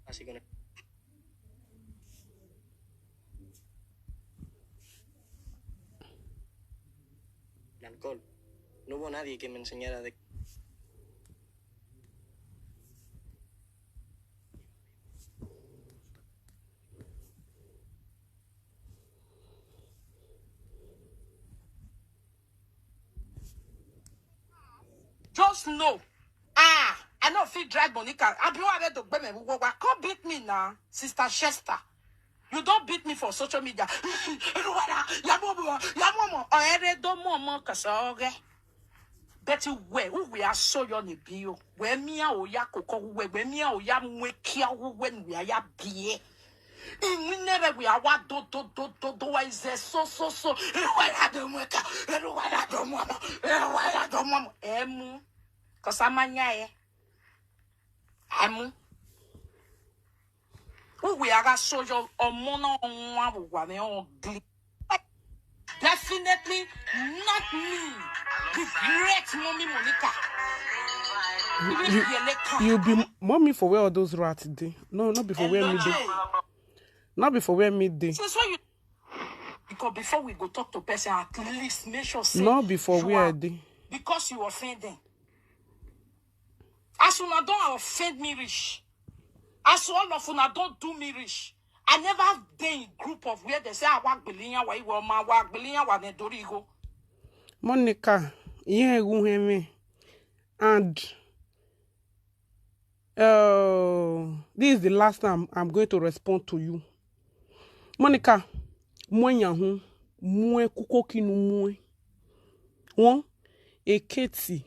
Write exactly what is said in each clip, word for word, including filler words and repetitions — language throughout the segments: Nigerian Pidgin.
así con el alcohol. No hubo nadie que me enseñara de... Just know. Ah, I no fit drag Monica. I be one to gbeme wuwowa. Come beat me now, Sister Chester. You don't beat me for social media. Eruwada, ya momo, ya momo. Oere do momo kasore. Betty we, who we are so yon the bio. Where me a oya koko we, where me a oya mwekia who when we are ya bie. Inwinere we awa do do do do do wa ize so so so. Eruwada do mweka, eruwada do mwamo, eruwada do mwamo. Emu. Kosa manya e. Emu. Who we aga sojo omona onwa wa me ugly. Definitely not me. The great mommy Monica. You, you be mommy for where all those rats dey. No, not before where me dey. Not before where me dey. Since when you because before we go talk to person, at least make sure say Not before you where I are- dey. Because you offend them. As una don offend me reach, as all of una don do me reach, I never dey in group of where they say awa gbeliyan wa iwe ọmọ awa gbeliyan wa ne dori igo. Monica, ihe egwu heme. And uh, this is the last time I'm going to respond to you. Monica, mwe nyahu, mwe kukokinu mwe. One, a Katie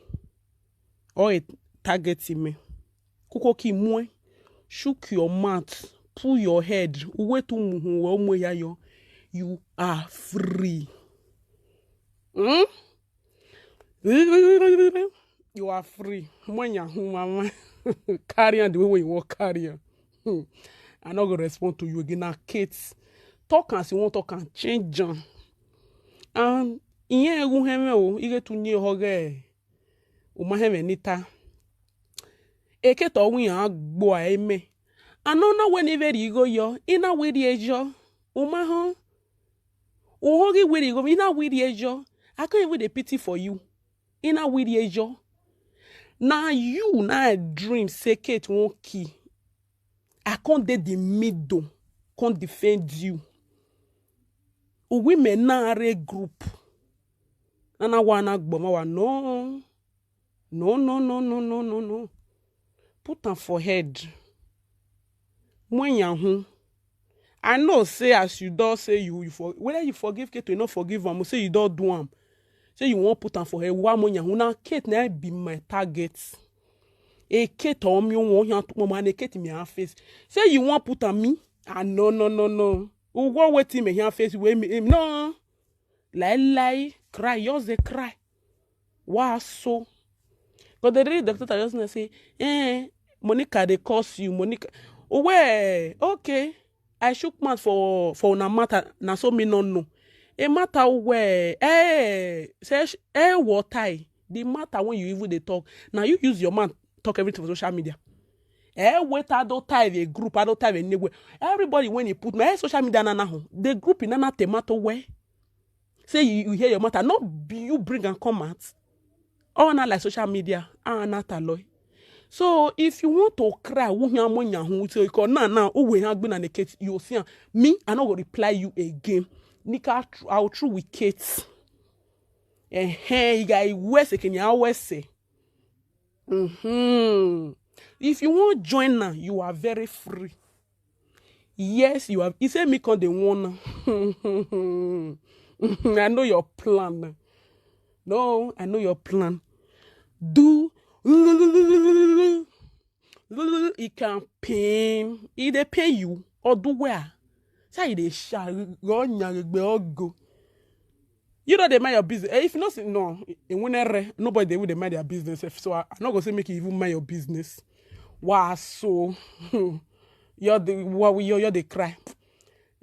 or a target me. Kukoki mwe, shook your mouth, pull your head, uwe tu muhu we omwe yayo. You are free. Hmm? You are free. When you mama carry on the way you want carry on. Hmm. I not gonna respond to you again. Now, Kate, talk as you want talk and change on. And ihe egwu heme o, ige tunye hoge. Uma heme nita. Eke to wi agbo a eme. Ano na when even you go yo, ina wiri ejo. Uma ho. Uhogi wiri go, ina wiri ejo. I can't even dey pity for you. Ina wiri ejo. Na you na I dream say Kate won't key. I can't dey the middle, can't defend you. Women na are group. Nana wana gboma wa no. No, no, no, no, no, no, no. Put am for head. Mwenyahu. I know say as you don say you, you for whether you forgive Kate or you no forgive am, say you don do am. Say you wan put am for head. Wa Mwenyahu na Kate na be my target. E Kate or me wan yan to mama na Kate me her face. Say you wan put am me. Ah no no no no. Who go wetin me her face wey me no. Lie lie cry yours dey cry. Wa so. But the real doctor just na say eh Monica dey curse you Monica. Owe okay I shook mouth for for una matter na so me no know. A matter where eh say eh water the matter when you even dey talk na you use your mouth talk everything for social media. Eh wait I don tie a group I don tie a name everybody when he put my eh, social media na na ho the group in na na tomato where say you, you hear your matter no be you bring am come out all na like social media ah na taloi so if you want to cry wuhi amonyahu so you call now now uwe ha gbina ne Kate you see am me I no go reply you again nika I will true with Kate eh eh you guys wese kenya wese mm-hmm. If you want join now you are very free. Yes, you have. He said me come the one. I know your plan. No, I know your plan. Do it can pain. It dey pain you or do where? Say it dey sha go nyagbe ogo. You know they mind your business. Eh, if you know say no, in winner nobody they would mind their business. If so, I, I not gonna say make you even mind your business. Wow, so you're the what we you're, you're the cry.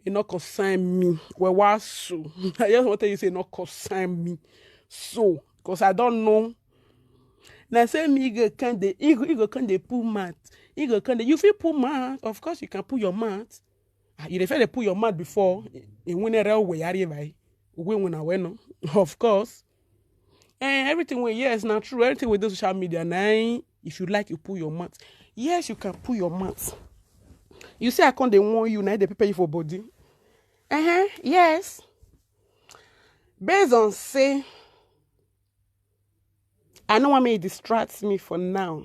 It not concern me. Well, wow, so I just want to tell you say not concern me. So, cause I don't know. Na say me go come dey, he go, he go come dey pull mouth. He go come dey, you fit pull mouth. Of course, you can pull your mouth. Ah, you dey first dey pull your mouth before. He win a real way, are you right? We win a win, no? Of course. And everything we, yes, not true. Everything we do social media, now, if you like, you pull your mouth. Yes, you can pull your mouth. You see, I can't dey warn you, now they prepare you for body. Uh-huh, yes. Based on say, I know what may distract me for now.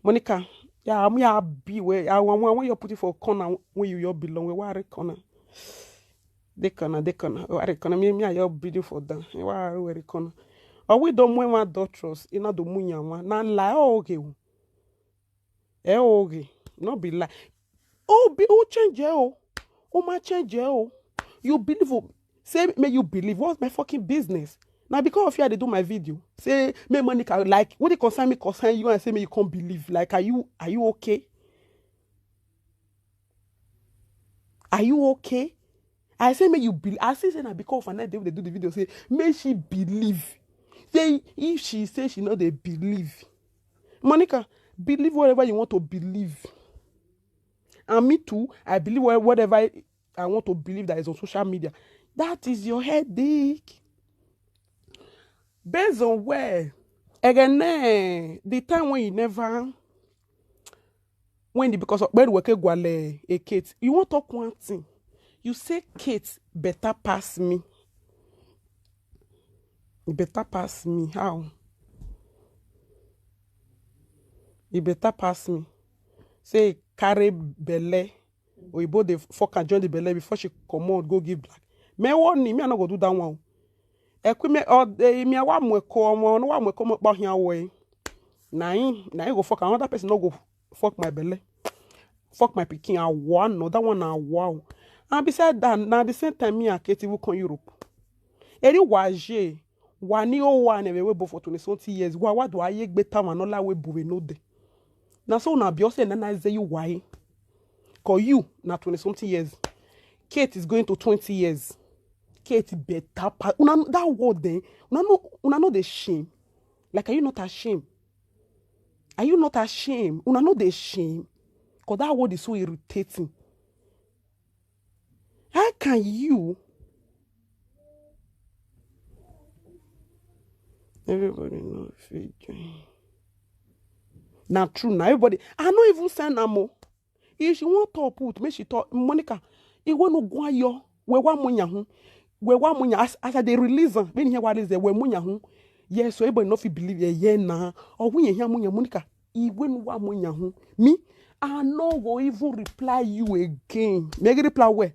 Monica, yeah, I'm yeah be where I want when you put it for corner where you your belong, where I corner. They corner, they corner, where I corner, me, me, I your bidding for them. Where I where corner. Are we don't when my daughters, in the munyama, na lie, oh, okay. Eh, oh, okay. Not be lie. Oh, be, oh, change, eh, oh. Oh, my change, eh, oh. You believe, oh. Say, may you believe. What's my fucking business? Now, because of you, I dey do my video. Say, may Monica, like, what they concern me, concern you, and say, may you can't believe. Like, are you, are you okay? Are you okay? I say, may you believe. I say, say, na because of another day they do the video, say, may she believe. Say, if she say she know they believe. Monica, believe whatever you want to believe. And me too, I believe wha- whatever I want to believe that is on social media. That is your headache. Based on where? Again, eh, the time when you never, when the, because of, when we get gwale, eh, Kate, you won't talk one thing. You say Kate better pass me. E better pass me. How? E better pass me. Say e carry belle. Oyibo dey fuck and join the belle before she comot go give black. Me warn me, I no go do that one. Ekwi me or eh, me wa mo ko mo no wa mo ko mo pa hia wo. Na him, na him go fuck another person no go fuck my belle. Fuck my pikin, I want no that one I wow. And beside that, now the same time me and Kate will come Europe. Eri waje, wani o wa ne we bo for twenty something years. Wa wa do aye gbe ta wa no la we bo we no de. Na so na bi o se na na ze you why. Cause you na twenty something years. Kate is going to twenty years. Kate better pa una that word then. Una no una no dey shame. Like, are you not ashamed? Are you not ashamed? Una no dey shame. Cause that word is so irritating. How can you? Everybody know fit join. Na true na everybody. I no even send am o. If she wan talk put, make she talk. Monica, e wey no go ayo. We wa mo nya hu. We wa mo nya as as I dey release am. When he wa release we mo nya hu. Yes, so everybody no fit believe ye ye na. Or when you hear mo nya Monica, e wey no wa mo nya hu. Me, I no go even reply you again. Make reply where?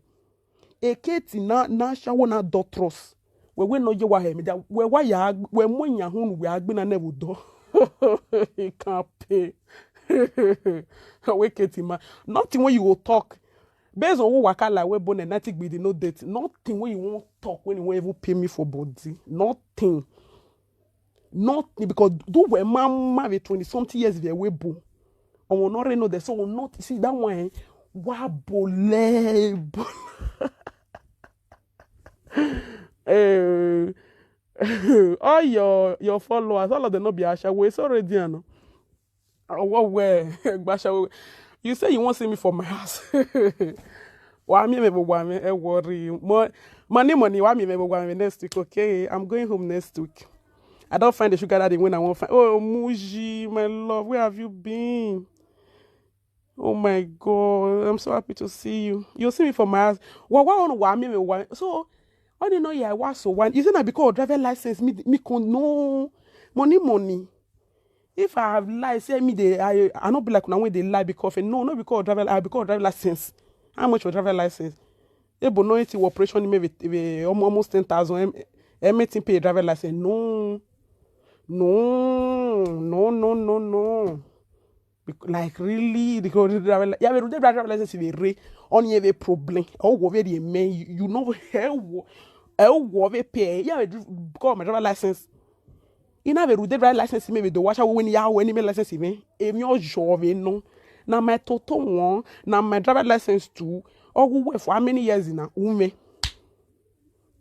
Eketi na na shawo na doctress. We we no ye wa he me da we wa ya we mo nya hu we agbe na never do. He can't pay. We Keti ma. Nothing when you go talk. Based on what waka like we born and nothing be the no date. Nothing when you won't talk when you won't even pay me for body. Nothing. Nothing because do we mama with twenty something years we we bo. And we not know that so we not see that one. Eh, wa bole. Eh, all your your followers, all of them not be ashawo. It's already ano. Oh, what where? Gbashawo. You say you won't see me for my house. Wa mi me bo wa mi e worry. Mo money money wa mi me bo wa mi next week. Okay, I'm going home next week. I don't find the sugar daddy when I won't find. Oh, Muji, my love, where have you been? Oh my God, I'm so happy to see you. You see me for my house. Wa wa on wa mi me wa. So, I don't know yeah, I was so one. Isn't that because of driver license me me con no money money. If I have lie, say me they I I not be like now when they lie because of no, not because of driver I because of driver license. How much for driver license? Ebo no eighty operation me with, with almo- almost ten thousand. Em- Everything pay driver license. No, no, no, no, no, no. Bec- Like really, the go driver li- yeah, but the driver license is very only a problem. Oh, go very man, you, you know, hell, hell, go very pay. Yeah, but call my driver license. You know, the driver license maybe the watch out when you when you license even. If you're sure, no. Now my total one, now my driver license too. Oh, who wait for how many years in a woman?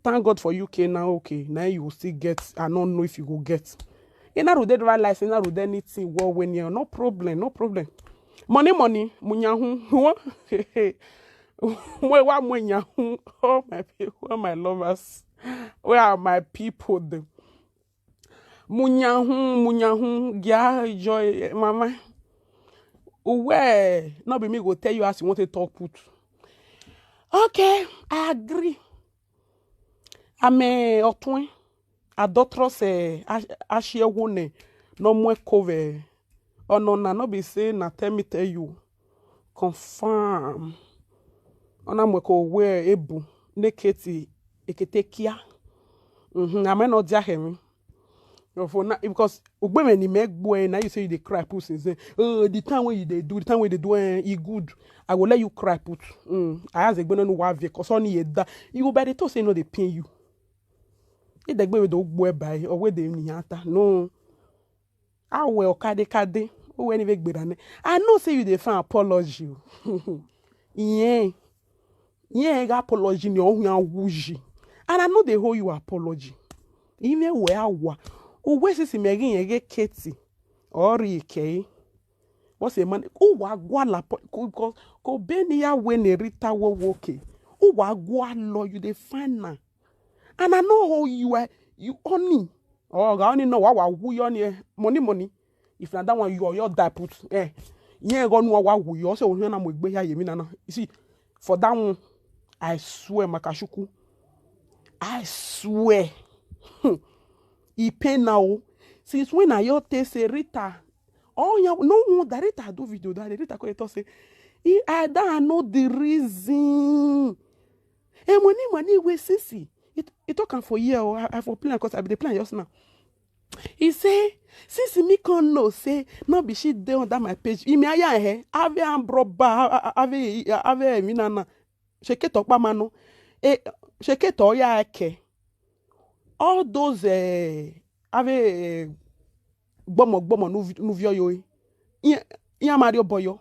Thank God for U K now. Okay, now you will still get. I don't know if you go get. Ina rude driver license, ina rude anything. Wo we ni, no problem, no problem. Money, money, munyahu. Mwe wa mwenyahu. Oh my people, all my lovers. Where are my people? Though? Munyahu, munyahu, gia joy, mama. Uwe, no be me go tell you as you want to talk put. Okay, I agree. I'm a otwen. Adulterous, eh, ash-, ashiewone, no mwe kove. Oh, no, na, no be say, na tell me tell you. Confirm. Ona mwe ko we ebu. Neketi, eketekia. Mm-hmm. Am I not there, hemi? No, for now, because ugbeme ni me gbo, eh, now you say you dey cry, put since then. Oh, the time when you dey do, the time when they do, eh, e good. I will let you cry, put. Mm. I ask the no wa because only ye da. You go by the talk say no dey pain you. If the gbe we do gbo by or where they ni ata. No. Awe okade kade. O we ni ve gbera ne. I know say you dey find apology. Yeah. Yeah, apology ni ohun awuji. And I know they owe you apology. Ime we awa. Uwe sisi megi yege keti. Ori ke. What's a man? Uwa gwala po-, ko, ko, ko beni ya we ne Rita wo woke. Uwa gwalo, you dey find na. And I know how you are, you only. Oh, I only know wa wa wu yo ni, eh. Money, money. If na that one, you, you die put. Eh. Yeah, go no wa wu yo. So, you na mo gbe ya yemi na na. You see, for that one, I swear, Makashuku. I swear. He pay now. Since when I your say Rita? Oh, yeah, no, no, that Rita do video, that Rita call it say, he, I don't know the reason. And money, money, we sisi. It, it talk am for year, oh, I, I for plan, 'cause I be the plan just now. He say, since me can know, say, no be she dey under my page. He me aya he, ave ambroba, ave, ave, mi na na. Sheke talk pa mano. Eh, sheke to ya eke. All those, eh, ave, eh, gbomo, gbomo, nu, nu vio yo, eh. Iya, iya Mario Boyo.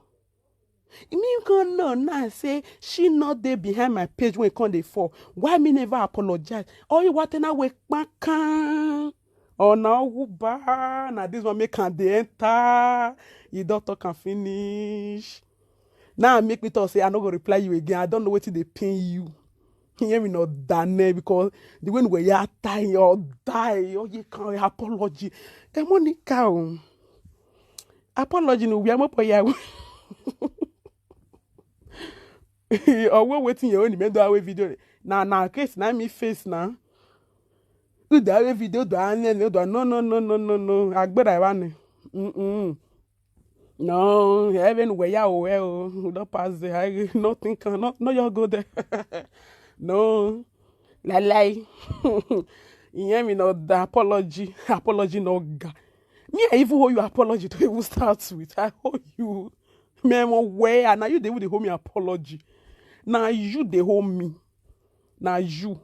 Me can know now say she not dey behind my page when come dey fall. Why me never apologize? Oh, you want to know we kpakan? Oh, now who ba? Now this one make can dey enter. You don't talk and finish. Now make me talk say I no go reply you again. I don't know wetin dey pain you. Hear me not done because the way we are die or die, oh, you can't apology. Eh, Monica, oh. Apology no, we are more for you. Or we waiting your own, me do our video. Na, na, case na me face na. Do the other video, do I, do I, no, no, no, no, no, no. Agbera wa ni. Mm-mm. No, heaven where ya, oh, eh, oh, we don't pass the high, nothing can, no, no, you go there. No, lie, lie. You hear me? No, the apology, apology, no, ga. Me, I even owe you apology to even start with. I owe you. Me, mo where, and now you, they will, they owe me apology. Now you, they owe me. Now you.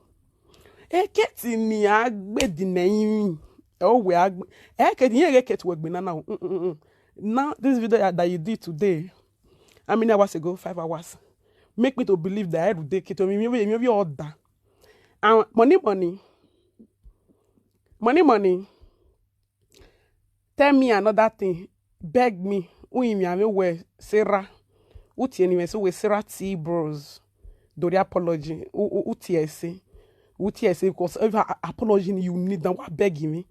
Eketi ni agbe di name. Oh, we agbe. Eketi, yeah, eketi we gbe na now. Mm, mm, mm, mm. Now, this video that, that you did today, how many hours ago? Five hours. Make me to believe that I do take it to me. Maybe, maybe order. And money, money. Money, money. Tell me another thing. Beg me. Who in me, I mean, where Sarah? Who tea anyway? So we Sarah T Bros. Do the apology. Who, who, who tea say? Who tea say? Because if a-, apology you need, then what begging me?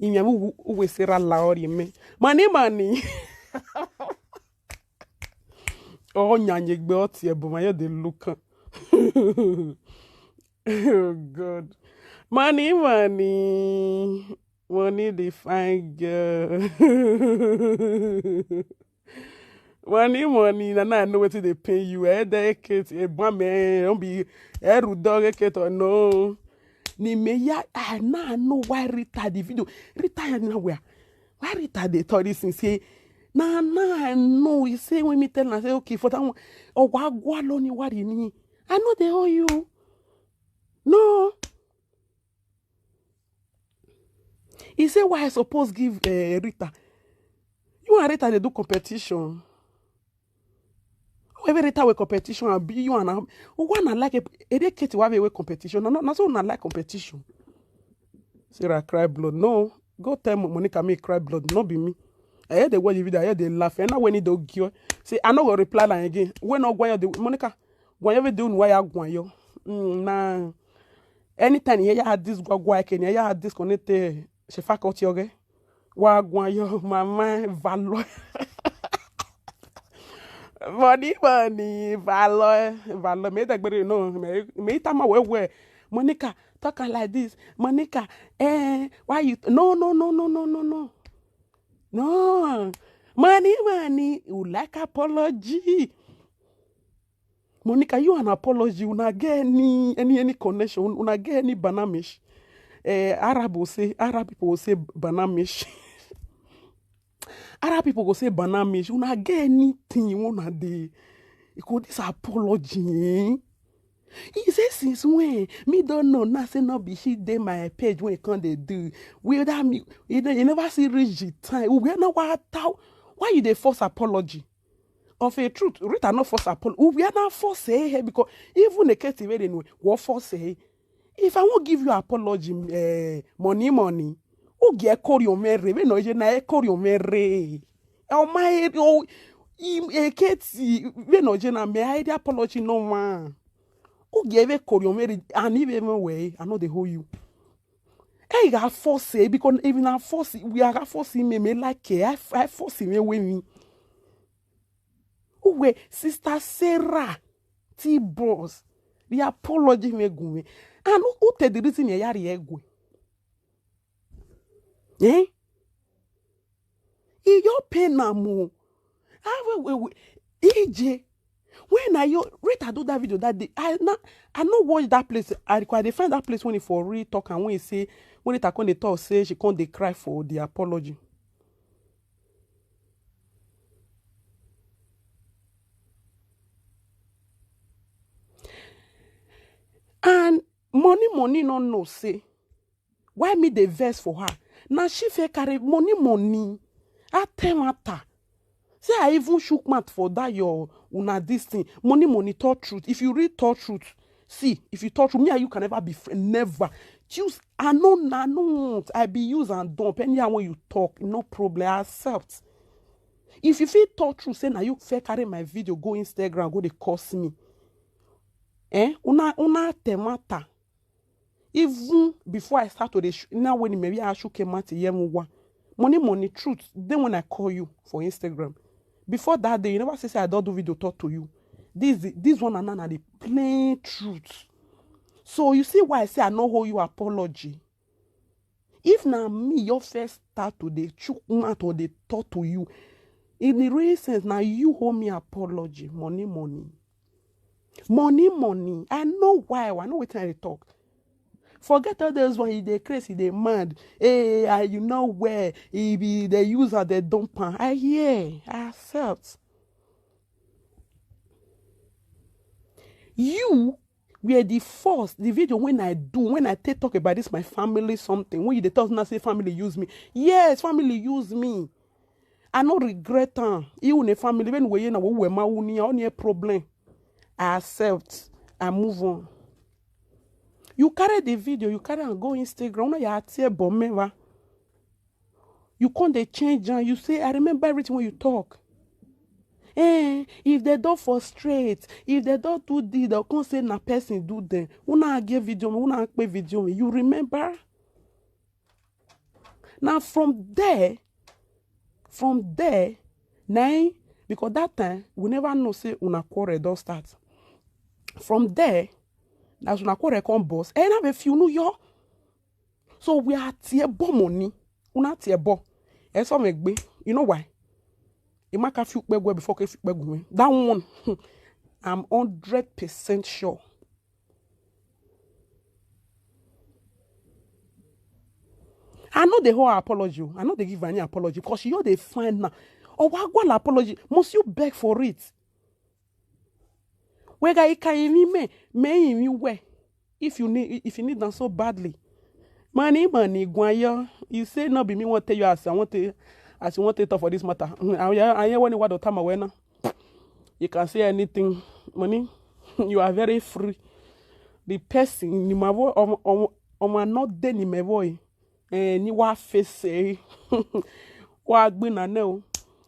In me, who, who we Sarah Lowry me? Money, money. Oh, nyanye gbe oti ebo ma yo de look. Oh God. Money, money. Money the fine girl. Money, money. Na, na, I know wetin dey pain you. Eh, dedicate, eh, bam, eh, don't be, eh, rude dog, eh, Kate, or no. Ni me ya, I now know why Rita the video. Rita ya na where? Why Rita dey tell this thing? Say, na, na, I know. He say when me tell her, say, okay, for that one, oh, wa gwa lo ni wari ni. I know they owe you. No. He say, why I suppose give, eh, Rita? You and Rita, they do competition. Whoever Rita with competition, and be you and I, why not like a, a day Katie, why we competition? No, no, no, so not like competition. Sarah cry blood. No, Go tell Mo- Monica me cry blood, no be me. I hear the word you video, I hear they laugh. And now when they give, say I no go reply line again. When no go the Monica, go every day why I go yo. Mm, nah. Anytime you hear this go go I can hear this connect. She fuck out your gay. Wa go yo mama valor. Money, money, valor, valor. Me that better no. Me me tama we we. Monica, talk am like this. Monica, eh, why you? No, no, no, no, no, no, no. No. Money, money. You like apology? Monica, you an apology. Una get any any any connection? Una get any banamish? Eh, Arab will say Arab people will say banamish. Arab people go say banamish. Una get anything you wanna dey? He go this apology. Eh? He say since when me don't know now say no be she dey my page when he come dey do. We that me you, dey- you never see reach the time. We are now what how why you dey force apology? Of a truth, Rita no force apology. We are now force say hey because even the case wey dey know what force say if I won't give you apology, eh, money money. Who get call your mere? We no je na call your mere. Oh my oh im eketi we no je na me I dey apology no man. Who get we call your mere and if even way I know they hold you. Hey, I force say because even I force we are forcing me me like I, I force me with me. Uwe, Sister Sarah T Boss, the apology me gume. And who, who tell the reason you are egwe? Eh? If your pain na mo. Ah, wait, wait, wait. E J, when I you Rita do that video that day, I not I not watch that place. I require they find that place when he for real talk and when he say when Rita come they talk say she come they cry for the apology. And money money no no say why me dey vex for her? Na she fit carry money money. I tell matter. Say I even shook mouth for that your una this thing. Money money talk truth. If you read talk truth, see if you talk truth, me and you can never be friend. Never. Choose I know I know I be use and dump. Anyhow when you talk, no problem. I accept. If you feel talk truth, say now you fair carry my video, go Instagram, go they curse me. Eh? Una una temata. Even before I start to the sh- now when maybe I shook a mat yemuwa. Money money truth. Then when I call you for Instagram. Before that day, you never say, say I don't do video talk to you. This this one and another the plain truth. So you see why I say I no hold you apology. If na me your first start to dey chook mouth or dey talk to you, in the real sense na you hold me apology, money money. Money money. I know why, I know wetin I dey talk. Forget all those one, he dey craze, he dey mad. Hey, I, you know where he be, they use her, they dump am. I hear, I accept. You were the first the video when I do when I take talk about this my family something when you dey tell us now say family use me. Yes, family use me. I no regret am. Even a family when we na we ma uni only a problem. I accept. I move on. You carry the video, you carry and go Instagram. No, you are tear bomb. You come dey change and you say I remember everything when you talk. Eh, if they don't frustrate, if they don't do this, they'll come say na person do them. Una get video, una pe video. You remember? Now from there, from there, now because that time we never know say una quarrel don't start. From there, that's una quarrel come boss. And have a few new year. So we are tear bomb money. Una tear bomb. And some egbe. You know why? Imaka few pegwe before ke few pegwe. That one, I'm hundred percent sure. I know the whole apology. I know they give any apology because you they find now. Or what apology? Must you beg for it? Wega ika imi me me imi we. If you need if you need them so badly, money money guayo. You say no be me want tell you as I want to as you want to talk for this matter. I hear when what time away now. You can say anything, money. You are very free. The person ni mavo omo omo omo not then ni mevoy. Eh, ni wa face. Wa gbina ne o.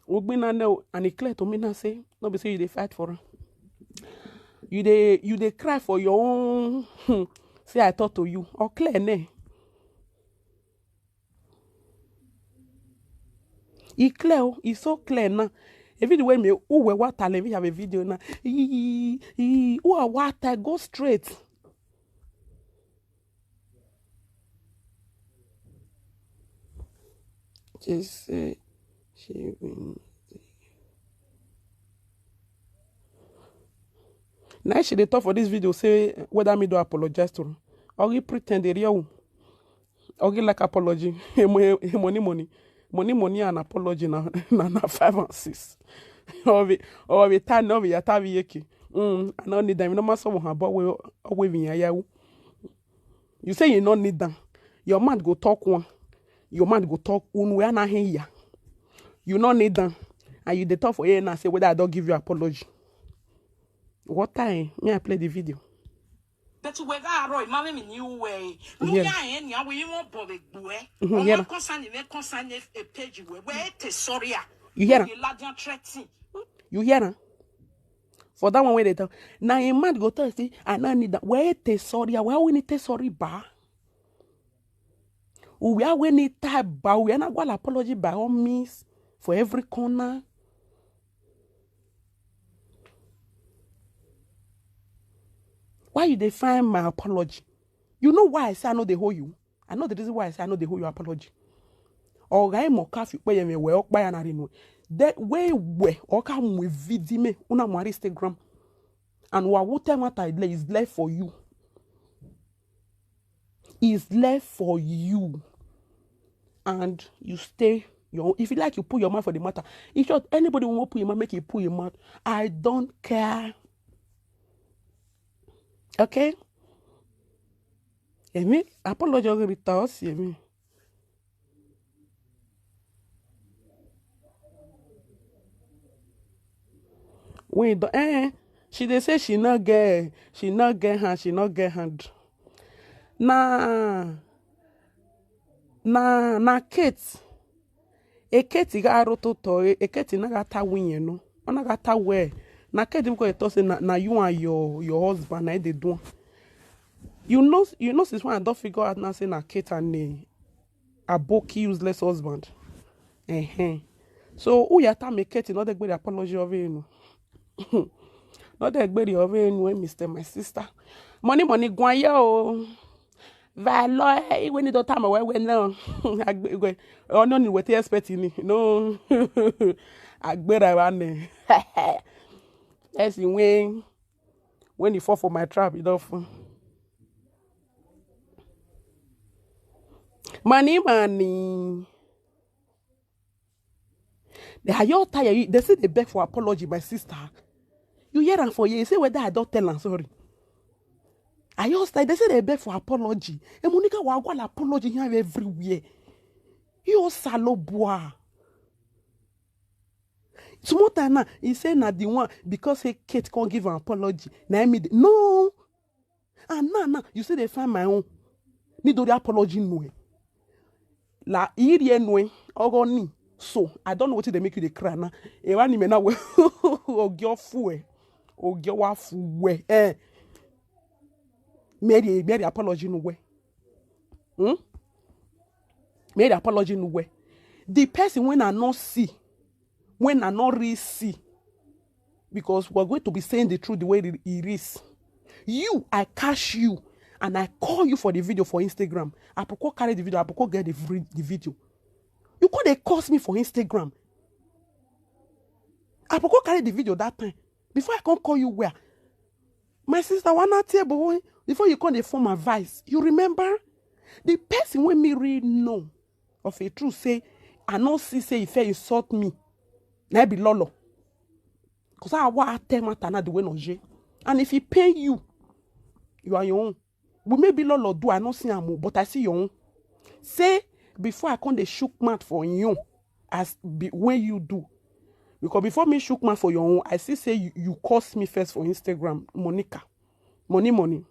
Wa gbina ne o. And e clear to me now say, no be say you dey fight for am. You dey, you dey cry for your own. Say I talk to you. Or clear ne. E clear o. E so clear now. Even the way me, who we what have a video now. Ee, ee, who are what I go straight. Just say she will. Now she dey talk for this video say whether me do apologize to her. Or he pretend dey real. Or he like apology. Money, money. Money, money and apology na, na, na five and six. Obi, obi ta no bi ya ta bi yeki. Mm, I no need them. No matter what, but we, we, we, we, You say you no need them. Your man go talk one. Your man go talk un we na here. You no need them. And you dey talk for here now say whether I don't give you apology. What time? Me, I play the video. But whether I roy, mommy, me new way. No, Yeah. yeah, and yeah, we won't bother. Mhm, yeah. Concern, we concern a page where, where it is sorry. You hear am? You lad threatening. You hear am? For that one wey dey talk. Now a man go tell say, I no need that. Where it is sorry. Why we need to sorry, ba? We are we need type, ba. We are not going apology by all means for every corner. Why you dey find my apology? You know why I say I no dey hold you? I know the reason why I say I no dey hold your apology. Or guy mo ka fi pe yeme we okpa ya na rinu. The way we or ka mu video me una mo Instagram. And wa wo tell matter is left for you. Is left for you. And you stay your own. If you like, you put your mouth for the matter. If not, anybody who won't put your mouth, make you put your mouth. I don't care. Okay? Emi, apology already toss, Emi. Wait, the, eh, she dey say she no get, she no get hand, she no get hand. Na, na, na Kate. E Kate ga roto to, e, e Kate na ga ta win, you know. Ona ga ta we. Na Kate because e talk say na, na you and your, your husband na dey do am. You know, you know since when I don't figure out now say na Kate and eh, aboki useless husband. Uh-huh. So who ya ta make Kate not the great apology of you know. Not the great of you know, Mister My sister. Money, money, guan yo. Valo, eh, when you don't tell me where we now. I go. Oh no, ni what you expecting? No. Agbera wane. That's the way. When you fall for my trap, you don't fall. Money, money. They are you tired. You, they say they beg for apology, my sister. You hear am for here. You say whether I don't tell am sorry. Are you tired? They say they beg for apology. And Monica will go apology here everywhere. You salo boy. Small time now, he say na the one because he Kate can't give an apology. Na me dey- no. And now, now you say they find my own. Need the apology no. La iri enwe ogoni. So I don't know what they make you the cry now. Ewa ni me na we. Ogyo fue. Ogyo wa fue. Eh. Mary, Mary apology no way. Hmm? Mary apology no way. The person when I not see, when I not really see, because we're going to be saying the truth the way it is. You, I catch you, and I call you for the video for Instagram. I go carry the video, I go get the, vi- the video. You could they curse me for Instagram. I go carry the video that time. Before I can't call you where. My sister, one night here, but before you come dey form advice, you remember the person when me really know of a truth say, I no see say if you insult me, na be lolo. Cause I wa tell matter na the way no je. And if he pay you, you are your own. We may be lolo do I not see am, but I see your own. Say before I come dey shook mouth for you as be, when you do. Because before me shook mouth for your own, I see say you, you curse me first for Instagram, Monica. Money, money.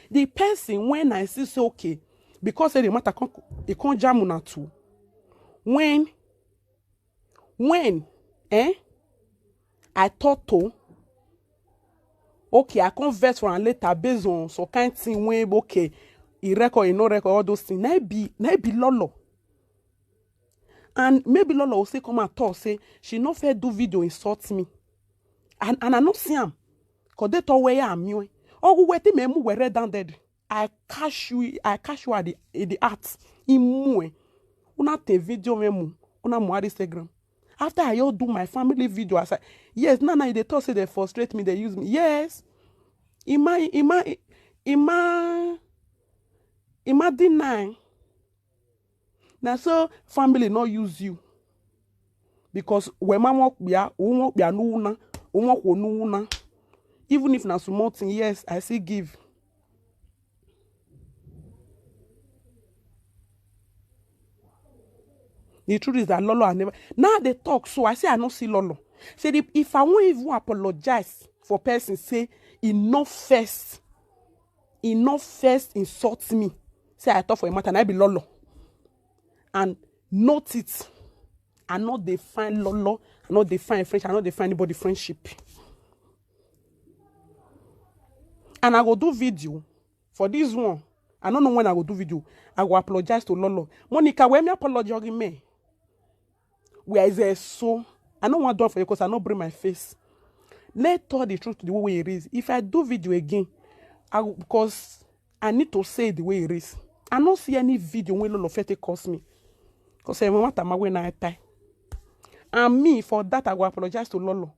The person when I see say okay, Because say the matter come, e come jam una too. When, when, eh? I thought to, okay, I come vex for am later based on some kind thing wey, okay, e record, e no record, all those things. Na e be, na e be lolo. And maybe lolo will still come and talk say she no fit do video insult me. And, and I no see am. Cause they talk where I'm you. Oh, wetin me mu were down there. I catch you, I catch you at the, in the act. Imu eh. Una take video me mu. Una mu at Instagram. After I all do my family video, as I, yes, now, now they talk say they frustrate me, they use me. Yes. Ima, ima, ima, ima deny. Na so family no use you. Because when mama kpia, umo kpia nuna, umo kwo nuna. Even if na small thing, yes, I still give. The truth is that Lolo, I never. Now they talk, so I say I no see Lolo. Say the, if I won't even apologize for person, say enough first, enough first insult me. Say I talk for a matter, and I be Lolo. And note it, I no define Lolo, I no define French, I no define anybody friendship. And I go do video for this one. I don't know when I go do video. I go apologize to Lolo. Monica, where me apology me? Where is it so? I don't want to do it for you because I no bring my face. Let tell the truth the way it is. If I do video again, I go, because I need to say the way it is. I no see any video when Lolo Fete calls me. Because I want my way na tie. And me, for that, I go apologize to Lolo.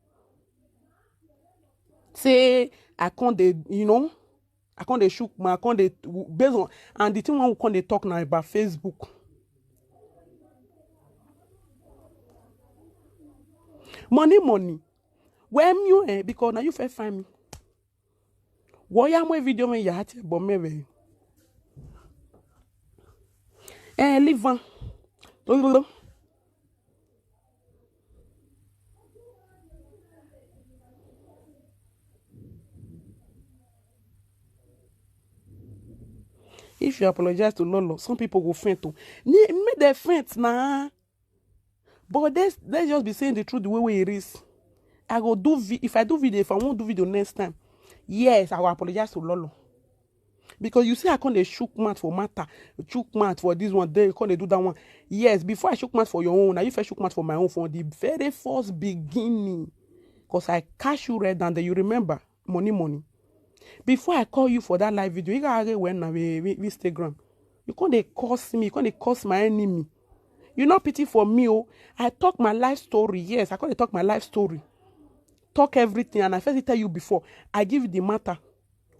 Say, I can't, dey, you know, I can't dey shook, man, I can't dey, based on, and the thing one we can't dey talk now about Facebook. Money, money. Where you eh? Because now you fit find me. What ya my video me ya but me we. Eh, leave on. If you apologize to Lolo, some people go faint too. Make they faint now. But let's, let's just be saying the truth the way we it is. I go do vi-, if I do video, if I won't do video next time, yes, I will apologize to Lolo. Because you see, I can't dey shook mouth for matter, shook mouth for this one, they can't dey do that one. Yes, before I shook mouth for your own, now if I shook mouth for my own from the very first beginning, because I catch you red and you remember money, money. Before I call you for that live video, you gotta get when now with, with Instagram. You can't dey curse me, you can't dey curse my enemy. You no pity for me, oh. I talk my life story. Yes, I can't talk my life story. Talk everything, and I first tell you before. I give you the matter.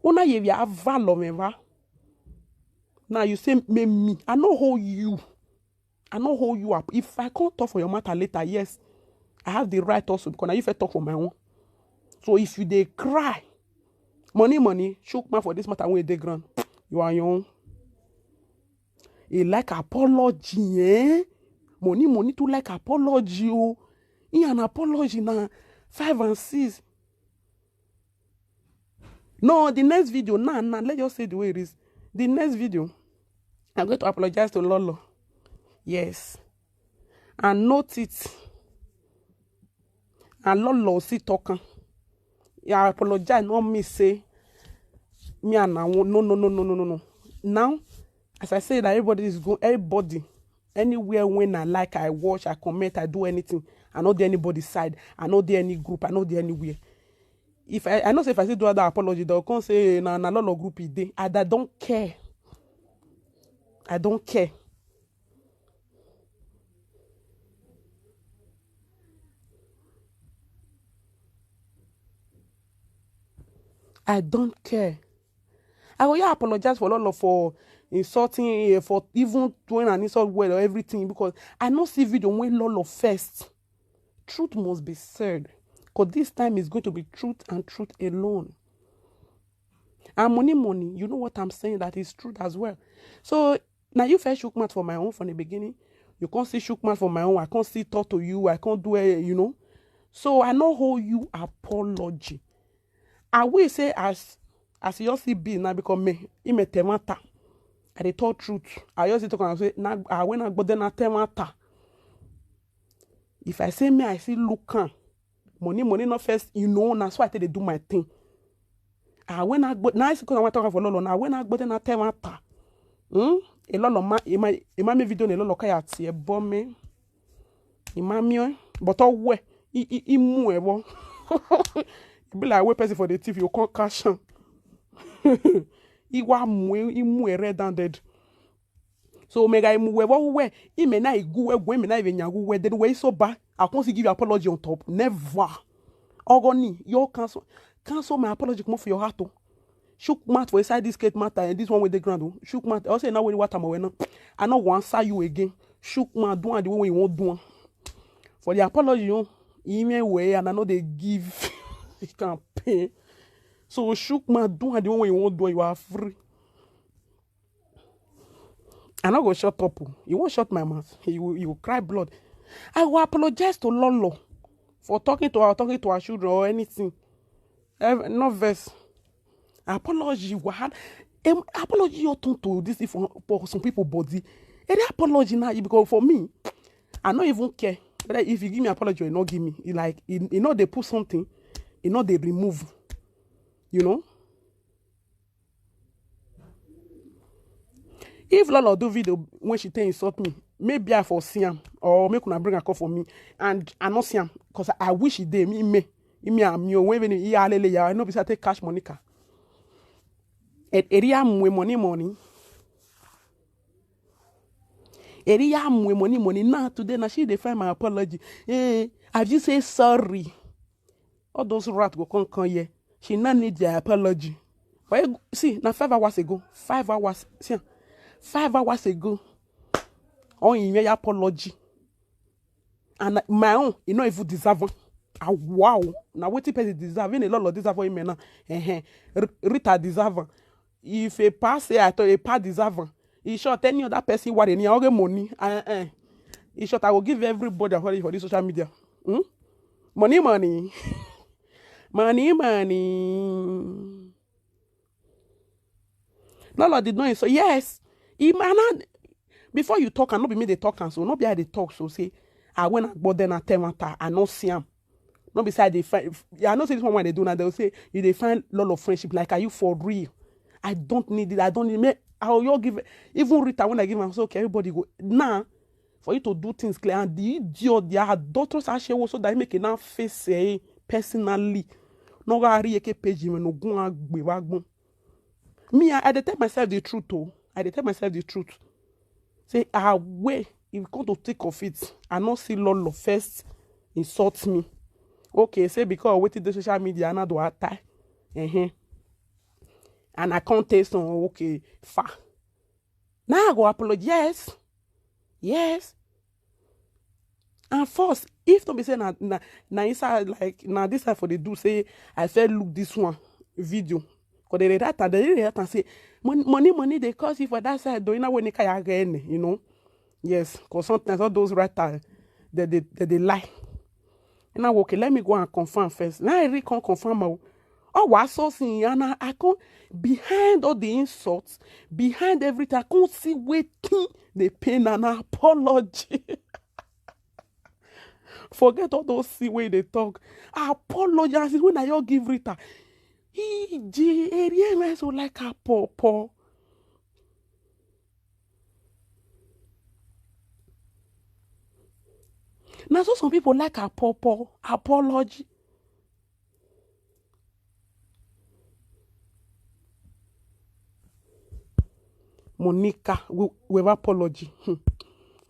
Una ye ya valor me va. Now you say me, me. I no hold you. I no hold you up. If I can't talk for your matter later, yes, I have the right also because now you fit talk for my own. So if you dey cry, money, money, shook mouth for this matter when they ground. You are your own. He like apology, eh? Money, money too like apology, oh. He an apology now. Five and six. No, the next video, now, now, let's just say the way it is. The next video, I'm going to apologize to Lolo. Yes. And note it. And Lolo see talking. Yeah, I apologize, not me say, me and I won't, no, no, no, no, no, no, no. Now, as I say that everybody is going, everybody, anywhere when I like, I watch, I comment, I do anything. I no dey anybody side. I no dey any group. I no dey anywhere. If I, I know say if I still do other apology, they'll come say, "Na, na Lolo group e dey." And I don't care. I don't care. I don't care. I go here apologize for Lolo for insulting, eh, for even doing an insult word or everything, because I no see video when Lolo first. Truth must be said, because this time is going to be truth and truth alone. And money, money, you know what I'm saying, that is truth as well. So now you first shook mouth for my own from the beginning. You can't see shook mouth for my own. I can't see talk to you. I can't do it, you know. So I no hold you apology. I will say as, as you see be now because me, he may temata. I dey talk truth. I just dey talk am say na, ah, when I go there na ten matter. If I say me, I see look am. Money, money not first, you know, na so I take dey do my thing. Ah, when I go, na I see 'cause I want talk for Lolo. Na when I go there na ten matter. Hmm? A Lolo ma, e ma, e ma me video na Lolo kaya ti e bo me. E ma me, eh? But oh, we, e, e, e mu e bo. E be like we person for the T V, you can't cash am. E wa mu e, e mu e red handed. So mega imu we wo we, ime na igu we we, ime na ive nyagu we, then we so ba. I can't give you apology on top. Never. Ogoni, you cancel, cancel my apology. Come off your heart, oh. Shook mouth for inside this case matter and this one with the ground, oh. Shook mouth. I say now when what am I now? I no go answer you again. Shook mouth, do am the way you want do am. For the apology, oh, ime way and I know they give campaign. So shook mouth, do am the way you want do am. You are free. I no go shut up, oh. You won't shut my mouth. You, you cry blood. I will apologize to Lolo for talking to her, talking to her children or anything. Ev-, no verse. Apology, what? Em, apology you turn to this thing for, for some people body. Any apology now, because for me, I no even care. Whether if you give me apology or you not give me, you like, you, you know they put something, you know they remove. You know? If Lolo do video when she take insult me, maybe I for see am or make una bring a call for me and I not see am because I wish he dey me me me am you when even he alele ya no be say I take cash Monica. E- Eri am with money money. Eri am with money money. Now today now she dey find my apology. Eh, have you say sorry? All those rats go come come here. She no need their apology. But you see, now five hours ago, five hours, see, five hours ago, on in your apology. And my own, you not even deserve one. Ah, wow. Now what person deserve? In a lot of deserve for him now. Eh, eh. R- Rita deserve one. If a pass say I thought a pa deserve one. In short, any other person what any other money. Eh, eh. In short, I will give everybody a holiday for this social media. Hmm? Money, money. Money, money. Lolo did not insult. Yes. He man, before you talk, and not be me they talk and so, not be I they talk so say, I when I go there na ten matter, I no see am. No be say I dey find, I know say this one when they do now, they will say, you dey find lot of friendship. Like, are you for real? I don't need it. I don't need me. I will give, even Rita when I give am, so okay, everybody go. Now, for you to do things clear, and the idiot, the adulterous ashewo, so that he make it now face eh, personally. No go ari eke page him no go and gbe wa gbon. Me, I, I dey tell myself the truth, oh. I dey tell myself the truth. Say, ah, wait, if you come to think of it, I not see Lolo first insult me. Okay, say because wetin the social media, I not do attack. Uh-huh. And I can't taste on, okay, far. Now I go apologize. Yes. And first, if to be say na na na inside like na this side for the do say I feel look this one video. Cause they react and they react and say money money money they cause you for that side though you know when they kaya again, you know. Yes, cause sometimes all those writers they they, they, they lie. And I okay, let me go and confirm first. Now I really can't confirm. Oh, oh, what so see, and I, I can't behind all the insults, behind everything, I can't see waiting the pain and apology. Forget all those see way they talk. Apologize when I all give Rita. He G area so like a poor poor. Now so some people like a poor poor apology. Monica, we, we have apology. Hmm.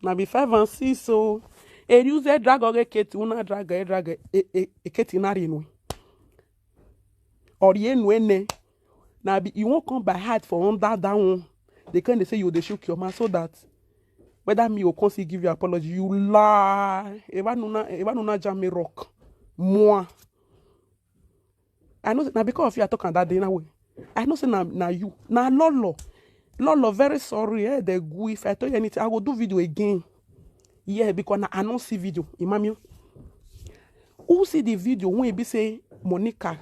Now be five and six, so a user drag or a Kate, una drag, a drag, a Kate in Arinwe. Or ye no ene. Now be you won't come by heart for under that one. They can they say you they shook your man so that whether me or Consi give you apology, you lie. Eva nuna, Eva nuna jam me rock. Moi. I know now because of you I talk on that day now. I know say na na you. Na Lolo. Lolo, very sorry. Eh, they go if I tell you anything, I will do video again. Yeah, because na, I don't see video. Imamio. Who see the video when he be say Monica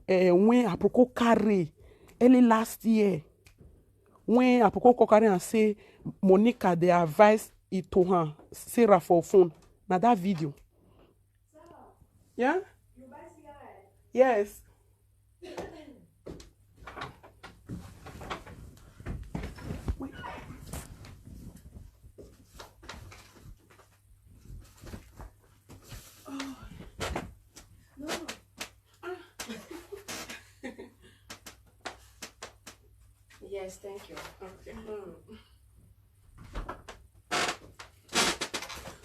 eh, when Aproko carry early last year? When Aproko come carry am say Monica dey advise Itohan Sarah for phone. Na that video. Yeah? Yes. Yes, thank you. Okay. Mm.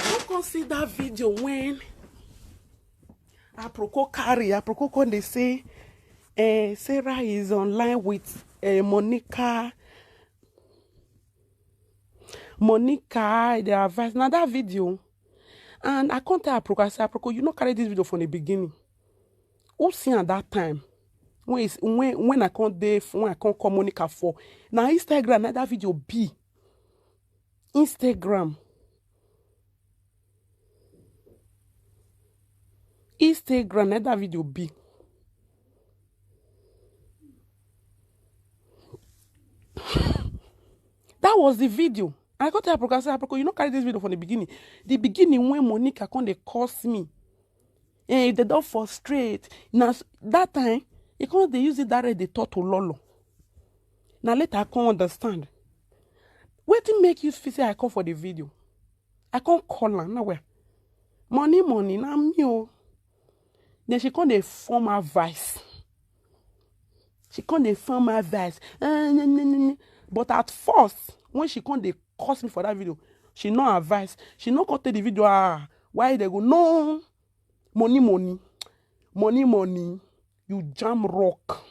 Who can see that video when Aproko carry, Aproko come dey say, eh, Sarah is online with, eh, Monica. Monica, the advice. Now that video. And I can't tell Aproko, I say, Aproko, you no carry this video from the beginning. Who see at that time? When is when when I can't dey when I can't call Monica for now Instagram, na that video be. Instagram. Instagram, na that video be. That was the video. I got to Aproko, say, Aproko, you no carry this video from the beginning. The beginning when Monica come dey curse me. Eh, if they don't frustrate. Now, that time, he come dey use it direct dey talk to Lolo. Now later I can't understand. Wetin make you feel say I come for the video? I can't call am, na where? Money, money, na me o. Then she come dey form advice. She come dey form advice. Eh, ne, ne, ne, ne. But at first, when she come dey curse me for that video, she no advise. She no come take the video. Ah, why they go? No. Money, money. Money, money. You jam rock.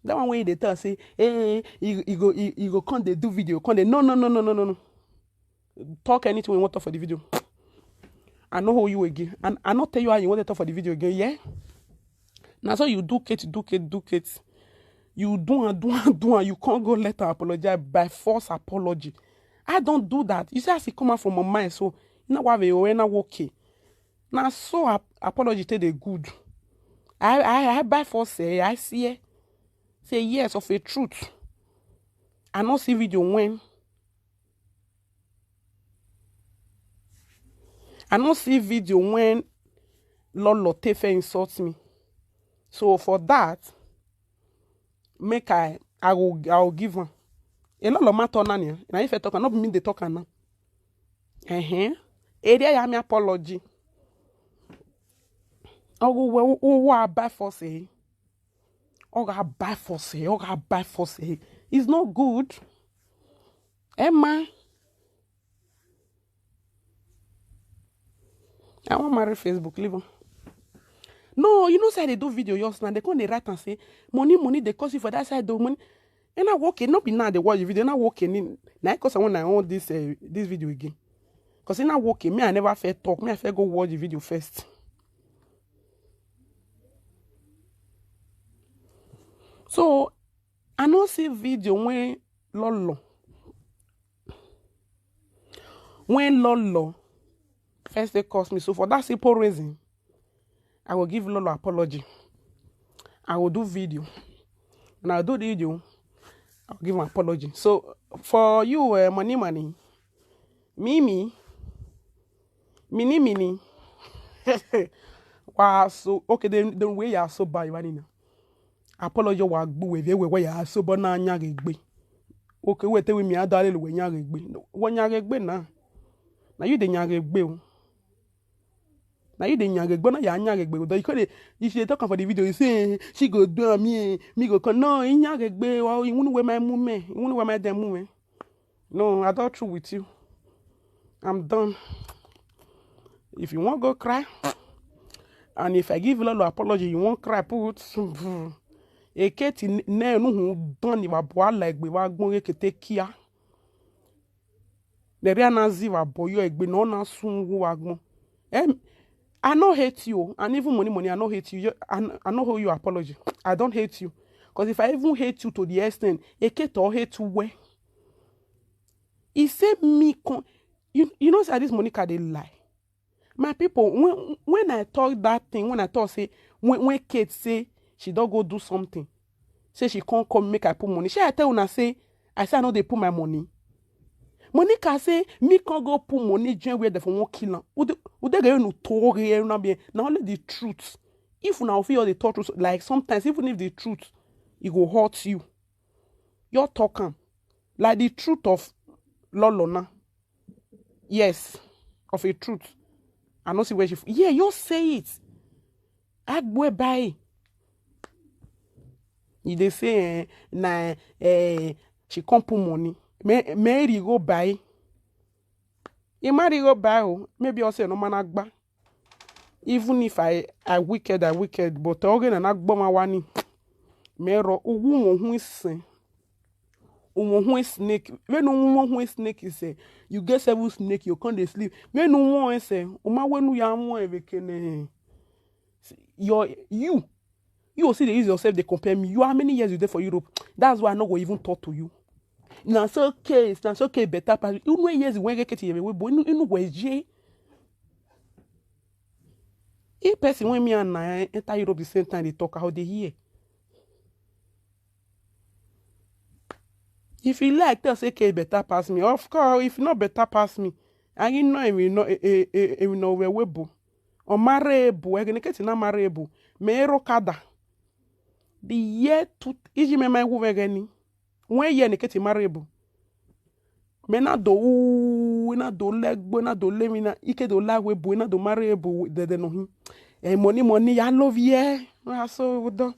That one when they tell say, hey, you, you go, you, you go come dey do video, come dey, no, no, no, no, no, no, no. Talk anything we want to talk for the video. I no hold you again. And I not tell you how you want to talk for the video again, yeah? Now so you do Kate, do Kate, do Kate. You do and do and do and you can't go let her apologize by force apology. I don't do that. You see, as it come out from my mind, so you know why we were not okay. Now so ap- apology take the good. I I I by force say I see it. Say yes of a truth. I not see video when I not see video when Lolo Tefe insult me. So for that, make I I will I will give one. A lot of matter on here. Now if I talk, I not mean they talk now. Uh-huh. Area ya me apology. Oh, we we we buy for say. Oh, I buy for say. Oh, I buy for say. It's not good. Emma. I want marry Facebook. Leave on. No, you know say they do video yours now. They come they write and say money, money. They cost you for that side though money. And I work it. Not be now they watch the video. Not working. Now because I want I want this uh, this video again. Cause not working. Me I never fair talk. Me I fair go watch the video first. So I no see video when Lolo when Lolo first they cost me. So for that simple reason, I will give Lolo apology. I will do video. And I'll do the video. I'll give an apology. So for you, uh, money, money, Mimi, mini, mini. Wow, so okay, then the way you are so bad, you are in. Apology wa gbu we we we ya so bo na nya regbe. Okay, we te we mi ada le we nya regbe. Wo nya regbe na. Na you dey nya regbe o. Na you dey nya regbe na ya nya regbe. But you could you should talk for the video. You say she go do am me, me go come. No, he nya regbe. Wa you won't wear my movement. You won't wear my damn movement. No, I don't true with you. I'm done. If you want go cry, and if I give Lolo apology, you won't cry. Put eketi ne nu hu done wa bwa like we wa gbon ekete kia. The real na zi wa boyo egbe no na sun wu wa gbon. Em, I no hate you, and even money money I no hate you. You- I, I no owe you apology. I don't hate you, cause if I even hate you to the extent, ekete hate you where. He say me con you you know say this Monica dey lie. My people, when when I talk that thing, when I talk say when when Kate say she don go do something, say she can't come make I put money. Shey I tell una say I say I no dey put my money. Monica say me can't go put money join where they for one kill am. Ude ude ga enu tori enu na be na only the truth. If una fit the talk truth, like, sometimes, even if the truth, it go hurt you. Your talk am like the truth of Lolo now. Yes, of a truth. I no see where she. Yeah, you say it. Agbo by. You dey say eh, na eh, she come put money. May Mary go buy. He marry go buy o. Maybe also no man agba. Even if I I wicked, I wicked, but oge na na gboma wani. Mero uwu mo hu isen. Umo hu snake. When no umo hu snake is eh, you get seven snake, you come dey sleep. When no one say, uma wenu ya mo evekene. Your you you go still dey use yourself dey compare me. You, how many years you dey for Europe? That's why I no go even talk to you. Na so case na so case better pass you. Know years when get keti yebe bo inu inu gweje. If person wey me and na enter Europe the same time dey talk, I go dey hear. If you like tell say case better pass me, of course, if not better pass me, and you know him, you know, eh, eh, eh, eh, you know, we webo. Or marryable, we gonna get na marryable. Me ero kada. The year two, iji me my wo we gani. When year ne keti marryable. Me na do u, na do legbo, na do lemi na ike do la we bo, na do marryable de de no hin. Eh, money, money, I love ye. I so do.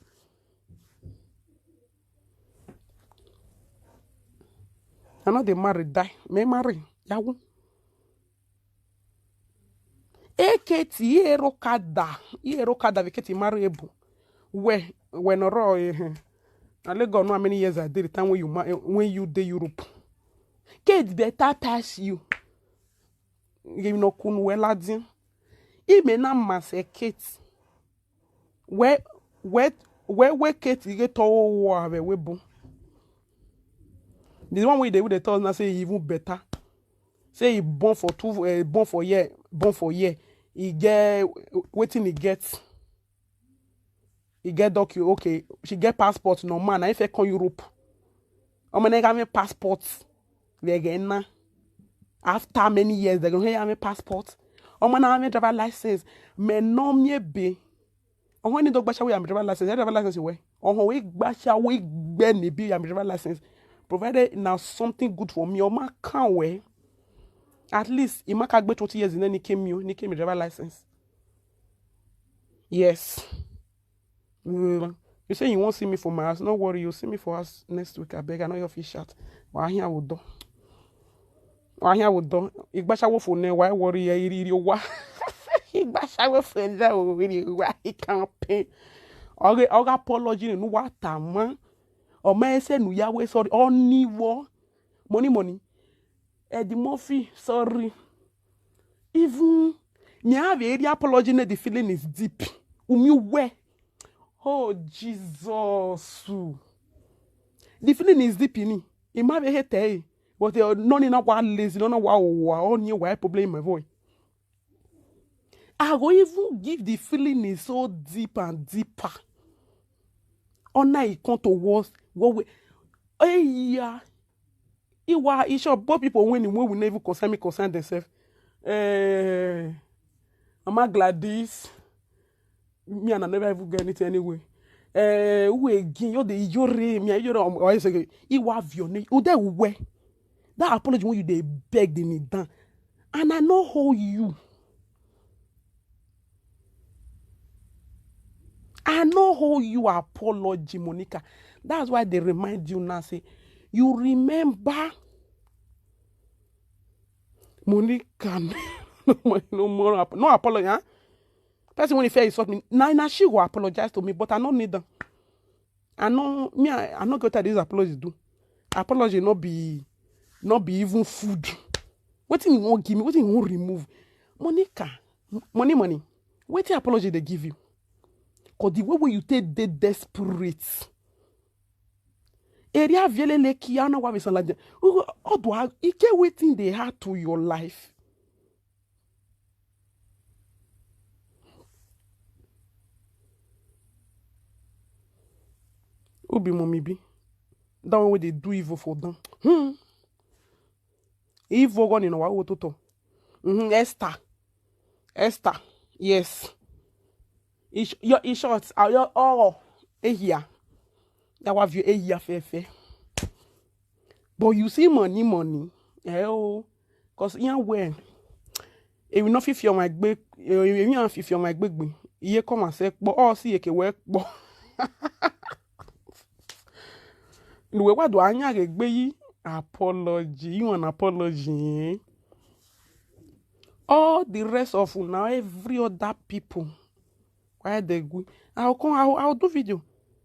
I know they marry die. Me marry. Yawu. Eketi ero kada, ero kada viketi marryable. We we no ro eh. Na Lagos know how many years I did the time when you ma- eh, when you dey Europe. Kate better pass you. You no kun we ladin. Ime na mase Kate. We we we we Kate you get to wo ave we bo. The one wey dey we dey tell us now say he even better. Say he born for two, uh, born for year, born for year. He get wetin he get. He get docu. Okay, she get passport. No man, I fit come Europe. Omo na have passport. They get na. After many years, they gonna have a passport. Omo na have driver license. Me no me be. Omo ni dog basha we am driver license. Driver license we. Omo we basha we gbe ni be am driver license. Provided now something good for me. Omo can we. At least he make a twenty years in any came you, ni came driver license. Yes. Mm. You say you won't see me for my house. No worry, you'll see me for house next week. I beg, I know your fish out. Why here would do? Why here would do? Igbasha wo for ne? Why worry? Iri iri wa. Igbasha wo for ne? Iri wa. He can't pay. Okay, okay, apology. No what man. Or man say no Yahweh sorry. Only war. Money, money. Eddie Murphy, sorry. Even me have a area apology, the feeling is deep. Umi where? Oh Jesus. The feeling is deep in it. It might be hate, eh? But uh, none in our lazy, none of our only why problem in my voice. I go even give the feeling is so deep and deeper. Honor it come to worse. What we, hey, yeah. Iwa, it sure both people when when we never concern me concern themselves. Eh, Mama Gladys, me and I never even get anything anyway. Eh, who again? You're the you're me, you're or I say, Iwa Vione, you there where? That apology when you they beg the need down. And I know how you. I know how you apology, Monica. That's why they remind you now. Say, you remember Monica. No more, no more ap- no apology, huh? Person when he fair insult me, now now she will apologize to me, but I don't need them. I know me, I, I not get this apology do. Apology not be not be even food. What thing you won't give me? What thing you won't remove? Monica, m- money, money. What apology they give you? Cause the way where you take the desperate. Area viele leki ana wa visala. Odo ike wetin dey happen to your life. Who be mommy be? That one wey dey do evil for them. Hmm. Evil gone in our toto. Mm-hmm. Esther. Esther. Yes. In sh- your in short, our your oh, eh here. That was your eh here fair fair. But you see money, money. Eh oh. Cause yeah when. Èmi náà fífi ọmọ ẹgbẹ́ èmi náà fífi ọmọ ẹgbẹ́ gbìn iye kọ́ màá ṣe pọ̀ ọ́ sì èké wẹ́ pọ̀. Ìwé wàdùn àyàn rẹ̀ gbé yí apology you an apology eh? All the rest of una every other people why they go I will come I will, I will do video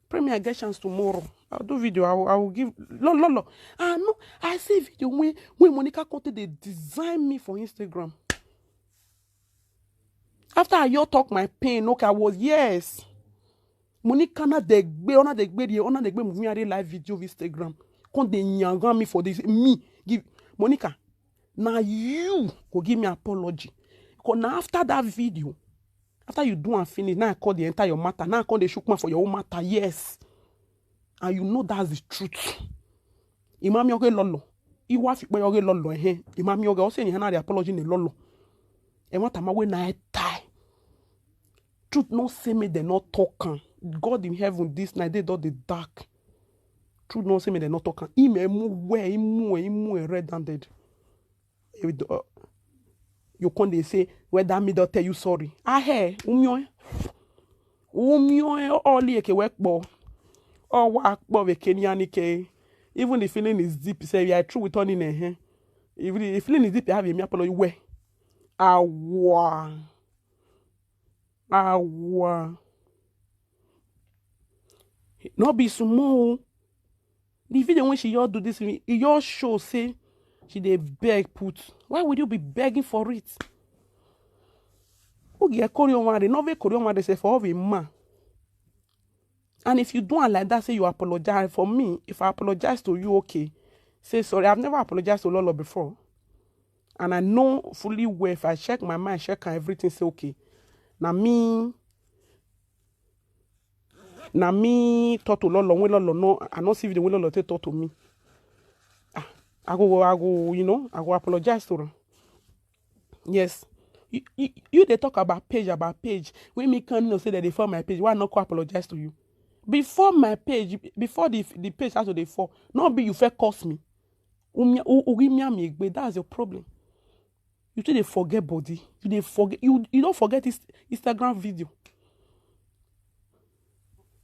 pray me I get chance tomorrow I will do video I will, I will give lolo lolo ah no I see video when when Monica come take dey design me for Instagram after I your talk my pain okay I was yes Monica na dey gbé ọ̀nà dey gbé dey ọ̀nà dey gbé movie and live video of Instagram come dey yangan me for this me give Monica na you go give me apology because na after that video after you do am finish now I come dey enter your matter now I come dey shook mouth for your own matter yes and you know that's the truth imami oge lolo iwa fi pe oge lolo ehe imami oge o se ni na dey apology ni lolo e want am wey na e tie truth no say make dem no talk am God in heaven this night dey don dey dark truth no say make dem no talk am him emu well him mu him mu red handed you come dey say whether me don tell you sorry aheh umio umio oli eke we kpo owa kpo we kenya nike even the feeling is deep say we are true with oni nehe if the feeling is deep have me apology we awa awa no be small the video when she your do this thing e your show say she dey beg put why would you be begging for it oge ekori omare no ve ekori omare say for every man and if you do am like that say you apologize for me if I apologize to you okay say sorry I've never apologized to Lolo before and I know fully well if I check my mind check and everything say okay na me na me talk to Lolo when Lolo no I no see video when Lolo take talk to me ah I go I go you know I go apologize to her yes you, you, you dey talk about page about page when me come know say that they fall my page why I no go apologize to you before my page before the the page has to dey fall no be you first curse me umi umi ami egbe that's your problem you too dey forget body you dey forget you you don forget this Instagram video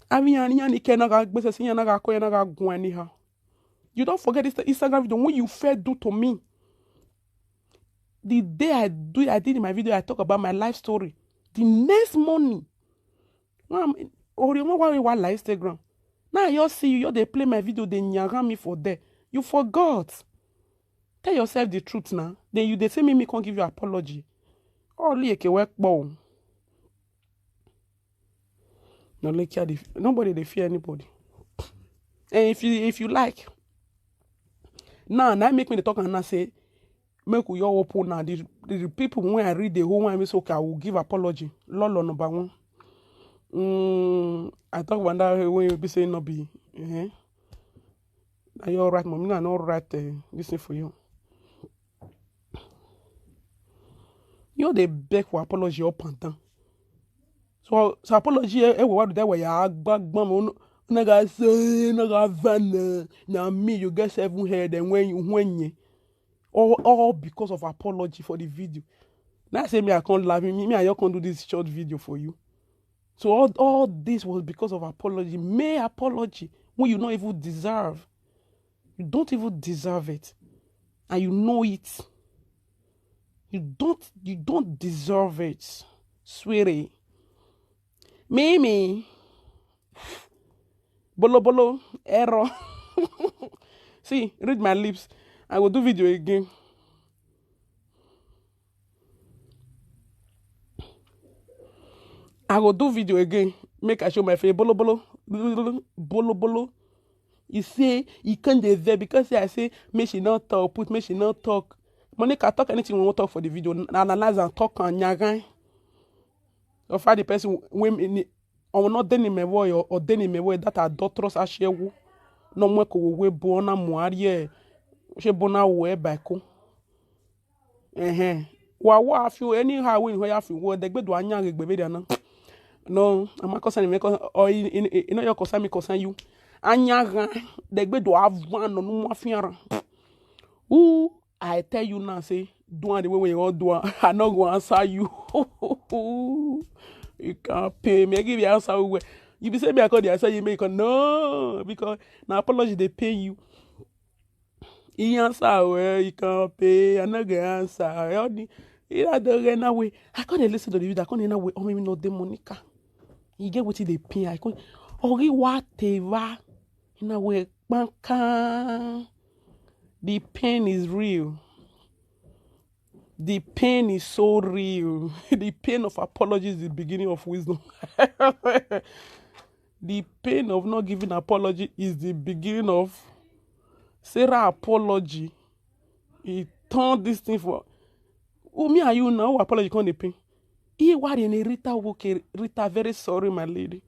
aviyan yan ni kẹ náà gbèsè sí yan náà kọ yan náà gun anyhow you don forget this Instagram video wey you first do to me the day I do I did my video I talk about my life story the next morning Orioma wa wa la Instagram. Now you see you, you dey play my video, they nyaga me for there. You forgot. Tell yourself the truth now. Then you they say me me can't give you apology. Oh, lieke work bone. No, like nobody they fear anybody. And if you if you like, now now make me the talk and I say make we all open now the, the people when I read the whole one I say okay I will give apology lolo number one mm, I talk about that when you be saying no be eh? Are you alright mommy I no write uh, this thing for you you dey beg for apology up and down so so apology eh, eh, what that way I gbag gbam no ga say no ga van na me you get seven head and when you when you all all because of apology for the video na say me I come laugh me me I just come do this short video for you so all all this was because of apology mere apology wey you no even deserve you don't even deserve it and you know it you don't you don't deserve it sweetie mimi bolo bolo error see read my lips I go do video again I go do video again make I show my face bolo bolo bolo bolo e say e come dey vex because say I say make she no talk put make she no talk Monica talk anything we wan talk for the video analyze am talk am nyagan of how the person wey ọmọ náà dé ní mẹ́wọ́ ọ̀dé ní mẹ́wọ́ that adulterous aṣẹ́wó No mwe ko we bo na muarie. She bona we ba ko. Ehe. Wa wa afi o, anyhow we ho ya afi wo, degbe do anya ge gbe be dia na. No, ama concern me ko, o, you know, your concern me concern you. Anya ga, degbe do avan no nu afi ara. Who I tell you now, say, do am the way wey you wan do am. I no go answer you. You can't pay me. I give you answer well. You be say me, I call the answer you make. No, because na apology dey pain you. He answer well, you can't pay. I no go answer. All the, you know, the way now we, I can't listen to the video. I can't know we, oh, maybe not the Monica. You get what they pay. I can't. Ori wa te va. You know we, the pain is real. The pain is so real. The pain of apology is the beginning of wisdom. The pain of not giving apology is the beginning of Sarah apology. He turned this thing for, oh, me and you now, apology come dey pain. He worry in Rita Woke, Rita, very sorry, my lady.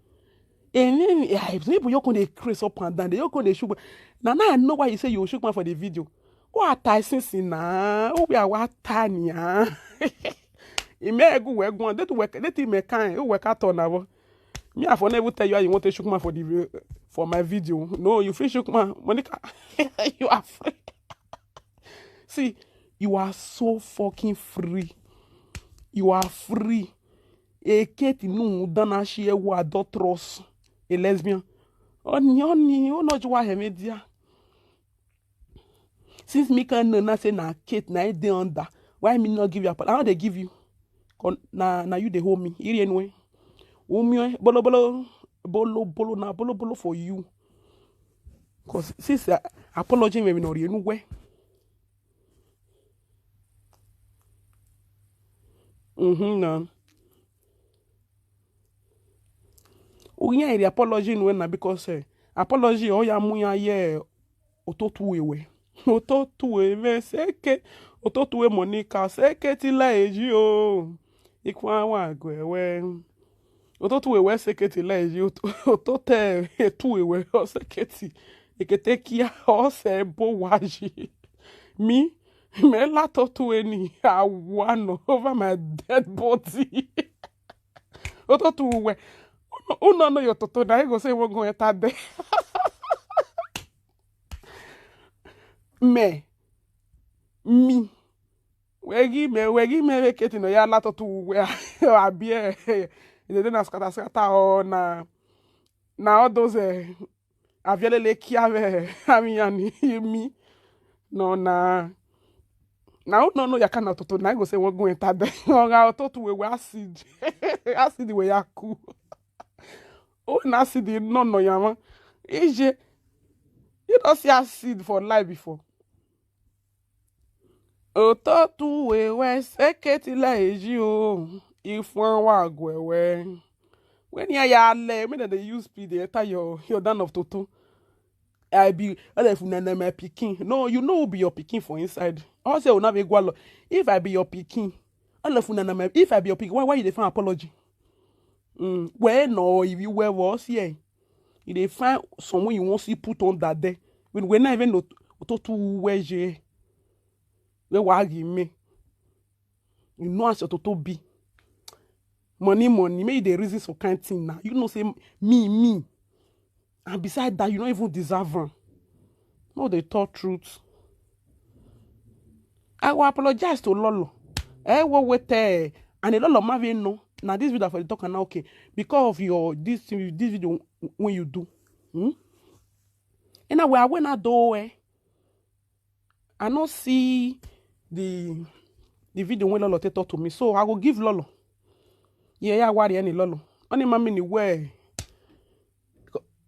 And then, yeah, people, you come dey craze up and down. They, you come dey shoot. Now, now I know why you say you shoot man for the video. What I since now? Who we are, what Tanya? Ime egu we gu, they to work, they to make kind, who work out on our. Me, I for never tell you how you want to shoot man for the vi-, for my video. No, you free shoot man. Monica, you are free. See, you are so fucking free. You are free. A Kate no dana she a adulterous, a lesbian. Oni, oni, oh, not why he media. Since me can know now say na Kate na e dey under, why me not give you apology? How they give you? Con-, na, na you dey hold me. Iri anyway. Umio, bolo bolo, bolo bolo, na bolo bolo for you. Cause since, uh, apology me no anyway. Mm-hmm, no. Unya iri apology no na because, eh, apology o ya mu ya ye ototu ewe. Ototu ewe seke, ototu e Monica seke ti la eji o. Ikwa wa gwewe. Ototu ewe seke ti la eji, oto-, otote etu ewe o seke ti. Ekete kia o se bo waji. Me, me la totu eni, I want over my dead body. Ototu we. Uno, uno no yo toto na, I go say we go enter there. Me. Me. Wegi me, wegi me, we Kate no ya la totu we. Abi, eh, eh, they dey na scatter, scatter, oh, na, na all those, eh, avielele kia we, ami yani, me. No, na. Na, no, no, ya kana toto, na, I go say we go enter there. No, ga ototu we, we acid. Acid we ya ku. Oh, na acid, no, no, ya man. Ije, you don't see acid for life before. Ototu we we seke ti la eji o. Ifwan wa gwewe. When you are le, me that they use speed, they enter your, your down of toto. I be, all of una na my pikin. No, you know who be your pikin for inside. I say, una be gwalo. If I be your pikin, all of una na my, if I be your pikin, why, why you dey find apology? Mm, well, no, if you were was here, you dey find someone you want to put on that day. When we not even know to, to where je, where were you me? You know as your toto be. Money, money, make you dey reason some kind thing now. You know say me, me. And beside that, you don't even deserve am. No, they talk truth. I will apologize to Lolo. Eh, what wait there? And a Lolo Marvin no. Now this video for the talk now, okay. Because of your this thing, this video when you do. Hmm? And I will, when I do, eh, I no see the, the video when Lolo take talk to me. So I go give Lolo. Yeah, yeah, worry any Lolo. Only my mini way.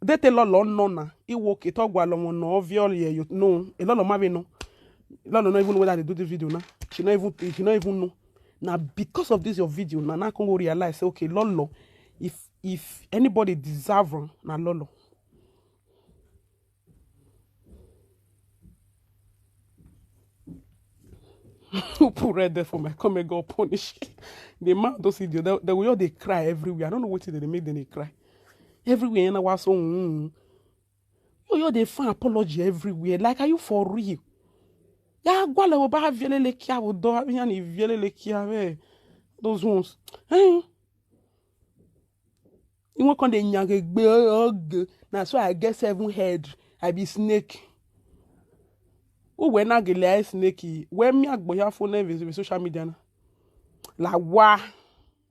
They tell Lolo no na. He walk it talk while on no obvious, yeah, you know. A Lolo Marvin no. Lolo no even know whether they do the video now. She no even, she no even know. Now because of this your video, now, now I can go realize say, okay, Lolo, if, if anybody deserve am, na Lolo. Who put red there for my comment, God punish. The man don't see the, they, they will, they cry everywhere. I don't know what they make them dey cry. Everywhere in our song. Mm. You, you dey find apology everywhere. Like, are you for real? Ya gwala wo ba vielele kia wo do, ya ni vielele kia we. Those ones. Hey. You won't come dey nyage gbe, oh, oh, na so I get seven head. I be snake. Who when I get like snake? When me agbo ya phone with social media na. La wa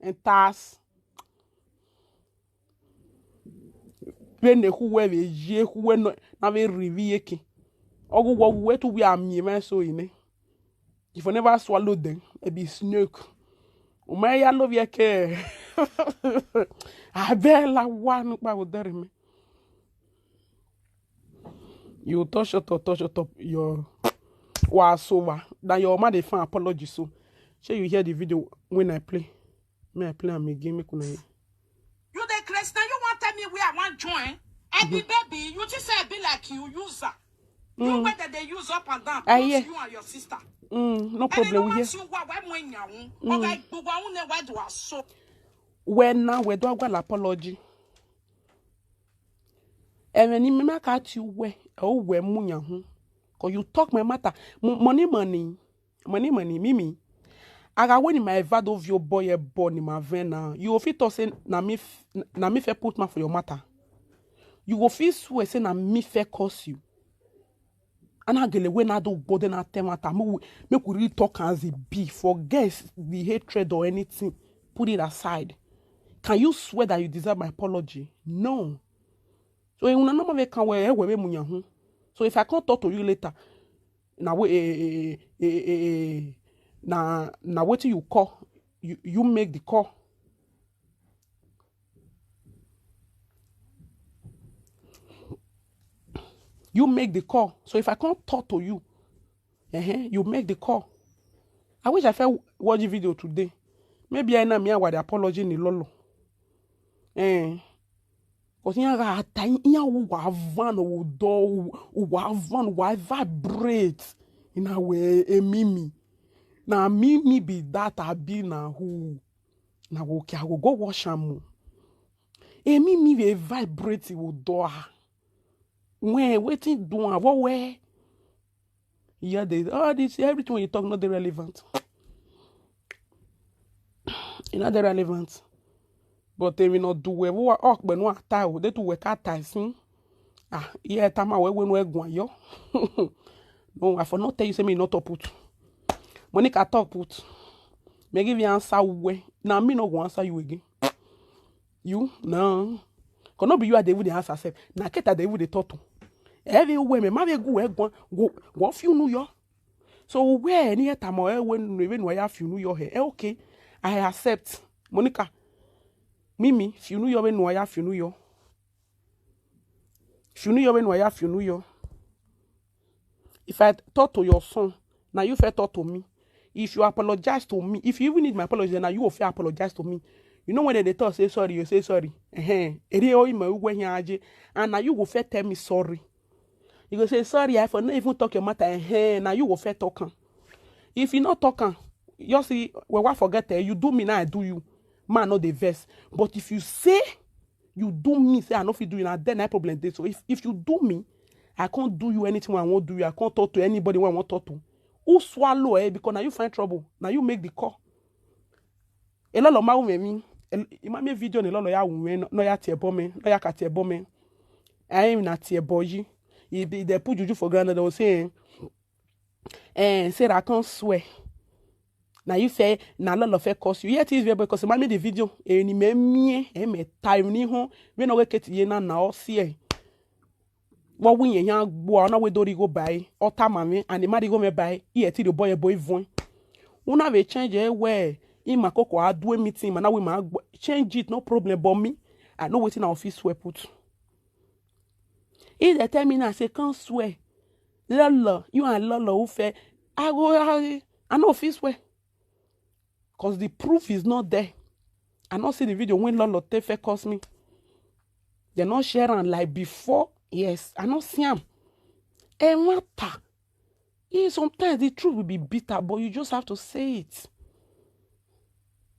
and tas. When the who we ye who we no na we revi yeke. Ogu wo we to we ami me so ine. If you never swallow them, it be snake. Umaya love yeke. Abela one pa wo dere me. You touch your top, touch your top, your was over. Now your mother fan apology so. Shey you hear the video when I play? May I play am again? Make una hear. You the Christian, you want tell me where I want join? I be baby, you just say I be like you, user. You whether they use up and down, I both hear. You and your sister. Mm, no problem. We hear. You why why when you okay, but why why do I so? When now we do a apology. And when you make out you we oh we munya hu. Cause you talk my matter. Mo- Money money. Money money. Mimi. Aga when my vado vio boy e born in my vein now. You go fit talk say na me f- na me fair put man for your matter. You go fit swear say na me fair curse you. And I get when I do go then I tell matter. Make we, make we really talk as it be. Forget the hatred or anything. Put it aside. Can you swear that you deserve my apology? No. So you know no make can we we we munya hu. So if I can't talk to you later, now we eh, eh, eh, eh, eh, eh, now now what you call you you make the call. You make the call. So if I can't talk to you, uh-huh, you make the call. I wish I felt watch the video today. Maybe I know me I would apology ni lolo. Eh. Because you have a time you wa van or do wa van wa vibrate in a way a mimi. Now mimi be that I be now who now okay I will go wash am. A mimi will vibrate with door. When waiting do am what way? Yeah, they all this everything when you talk not the relevant. You know the relevant. But they will not do well. Who are up but no tie. They do work at ties. Hmm? Ah, yeah, tama we when we go yo. No, I for not tell you say me not to put. Monica talk put. Me give you answer we. Now me no go answer you again. You no. Cause no be you are the even the answer self. Na keta the even the talk to. Everywhere me ma be go we go go go few new yo. So where any time or when even where you feel new yo here. Eh, okay. I accept. Monica. Mimi, feel new yo when where you feel new yo. Feel new yo when where you feel new yo. If I talk to your son, now you fair talk to me. If you apologize to me, if you even need my apology, now you will fair apologize to me. You know when they talk, say sorry, you say sorry. Eh, eh. And now you will fair tell me sorry. You go say sorry, I for not even talk your matter. Eh, eh. Now you will fair talk am. If you not talk am, you see, well, what forget eh, you do me now, I do you. Man, no dey vex. But if you say you do me, say I no fit do you now, then I problem dey. So if, if you do me, I can't do you anything I won't do you. I can't talk to anybody when I want talk to. Who swallow eh? Because now you find trouble. Now you make the call. A lot of my women, you might make video and a lot of your women, no ya tie bomb, no ya ka tie bomb. I am not tie boy. If they put juju for granted, they will say, eh, say I can't swear. Now you say, now a lot of fair cause you. Yet is very because I made the video. And me, me, eh, me time ni ho. We no get ye na na o see eh. What we ye yan gbo na we dori go buy. O ta ma me and the mari go me buy. Yet the boy boy voin. Una we change eh where in my coco I do a meeting man we ma change it no problem but me I know wetin I office we put. If they tell me now say can't swear. Lolo, you and Lolo who fair. I go I, I know office we. Cause the proof is not there. I not see the video when Lolo take fair cause me. They not share am like before. Yes, I not see am. E matter. Yeah, sometimes the truth will be bitter, but you just have to say it.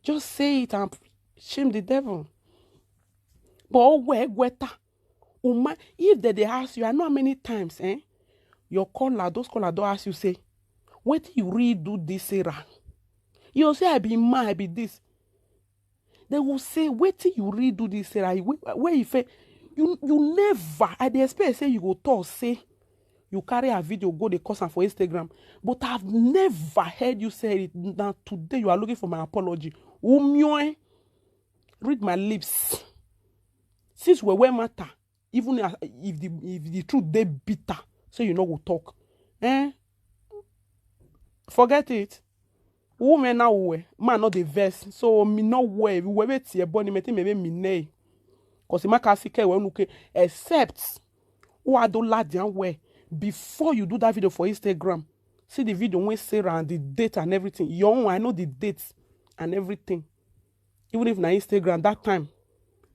Just say it and shame the devil. But oh, where, where ta? Uma, if they dey ask you, I know how many times, eh? Your caller, those caller don ask you, say, "Wetin you really do this, Sarah?" You say, "I be man, I be this." They will say, "Wetin you really do this, Sarah?" Where, where you fail? You, you never, I dey expect say you go talk, say, you carry a video, go dey cause am for Instagram. But I've never heard you say it. Now today you are looking for my apology. Umioe, read my lips. Since we wear matter, even if if the, if the truth dey bitter, so you no go talk. Eh? Forget it. Women now we, man not the verse. So me no we, we wait here, Bonnie, me think maybe me nay. 'Cause the man can see care when look, except who are the lad young way before you do that video for Instagram. See the video when Sarah and the date and everything. Your own, I know the date and everything. Even if na Instagram that time,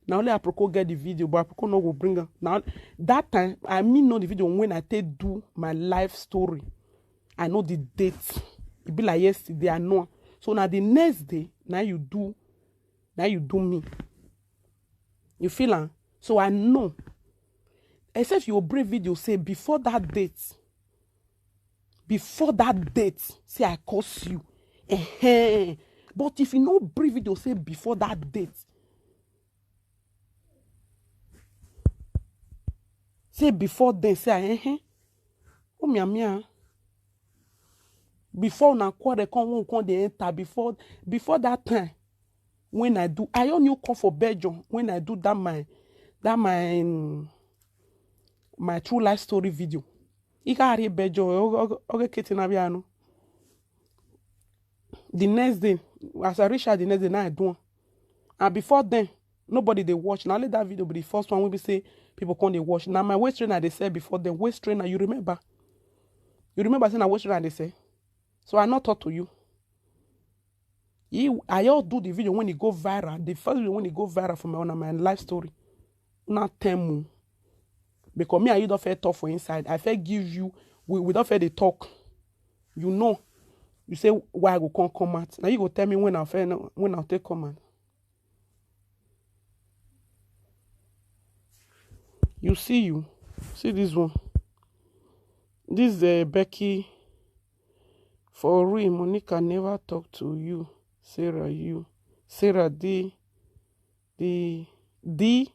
na only Aproko get the video, but Aproko no go bring am. Now that time, I mean know the video when I take do my life story. I know the date. It be like yesterday, I know. So now the next day, now you do, now you do me. You feel am? So I know. Except you bring video say before that date, before that date, say I curse you. Ehen. But if you no bring video say before that date, say before then, say ehen. Oh, mia, mia. Before una quarrel come, when we come dey enter, before, before that time, when I do, I only come for Belgium when I do that my, that my, um, my true life story video. Ika ari Belgium, oge, oge, oge kete na bia no. The next day, as I reach out the next day, now I do am. And before then, nobody dey watch. Now let that video be the first one we be say people come dey watch. Now my waist trainer they say before then, waist trainer, you remember? You remember saying I waist trainer they say? So I not talk to you. He, I all do the video when it go viral. The first video when it go viral for my own, my life story. Not tell me. Because me and you don't fair talk for inside. I fair give you, we, we don't fair the talk. You know. You say, "Why I go come, come out?" Now you go tell me when I fair, when I take come out. You see you. See this one. This, uh, Becky. For real, Monica never talk to you. Sarah, you. Sarah, the, the, the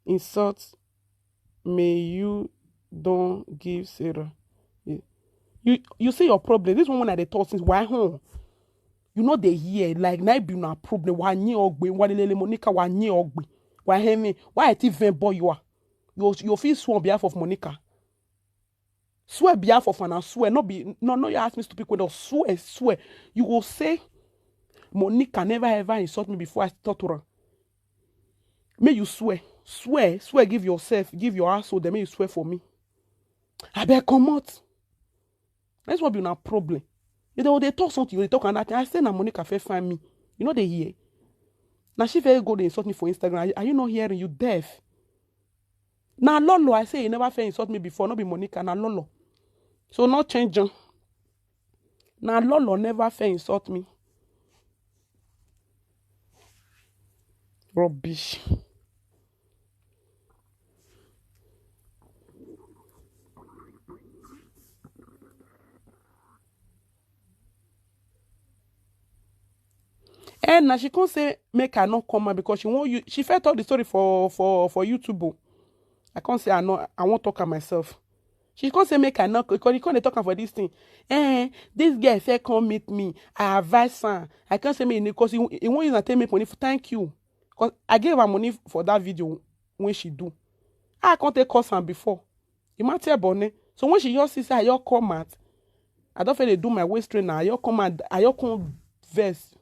insult may you don't give Sarah. You, you, you see your problem. This one when I dey talk since why home. You know they hear like na be na problem. Why nye ogbe? Why lele Monica? Why nye ogbe? Why hemi? Why I think vent boy you are? You, you feel swear on behalf of Monica. Swear behalf of, and I swear, not be, no, no, you ask me stupid question. Swear, swear. You go say, "Monica never ever insult me before I talk to her." May you swear, swear, swear, give yourself, give your asshole, then may you swear for me. I beg, come out. That's what be na problem. You know, they talk something, you dey talk another thing. I say, "Na Monica fair find me." You know, they hear. Now she fair go, they insult me for Instagram. Are, are you not hearing? You deaf? Now Lolo, I say he never fair insult me before, not be Monica, now Lolo. So not change am. Now Lolo never fair insult me. Rubbish. And now she can't say make her not come out because she won't. You, she first told the story for for for YouTube. Oh. I can't say I know. I won't talk her myself. She can't say make her not because you can't talk her for this thing. Eh, this girl fair come meet me. I advise her. I can't say me because he, he won't use and take make money for thank you. Because I gave her money for that video when she do. I can't take cost her before. You might tell Bonnet. So when she just see say I just come out, I don't feel they do my waist trainer. I just come out, I just come vex.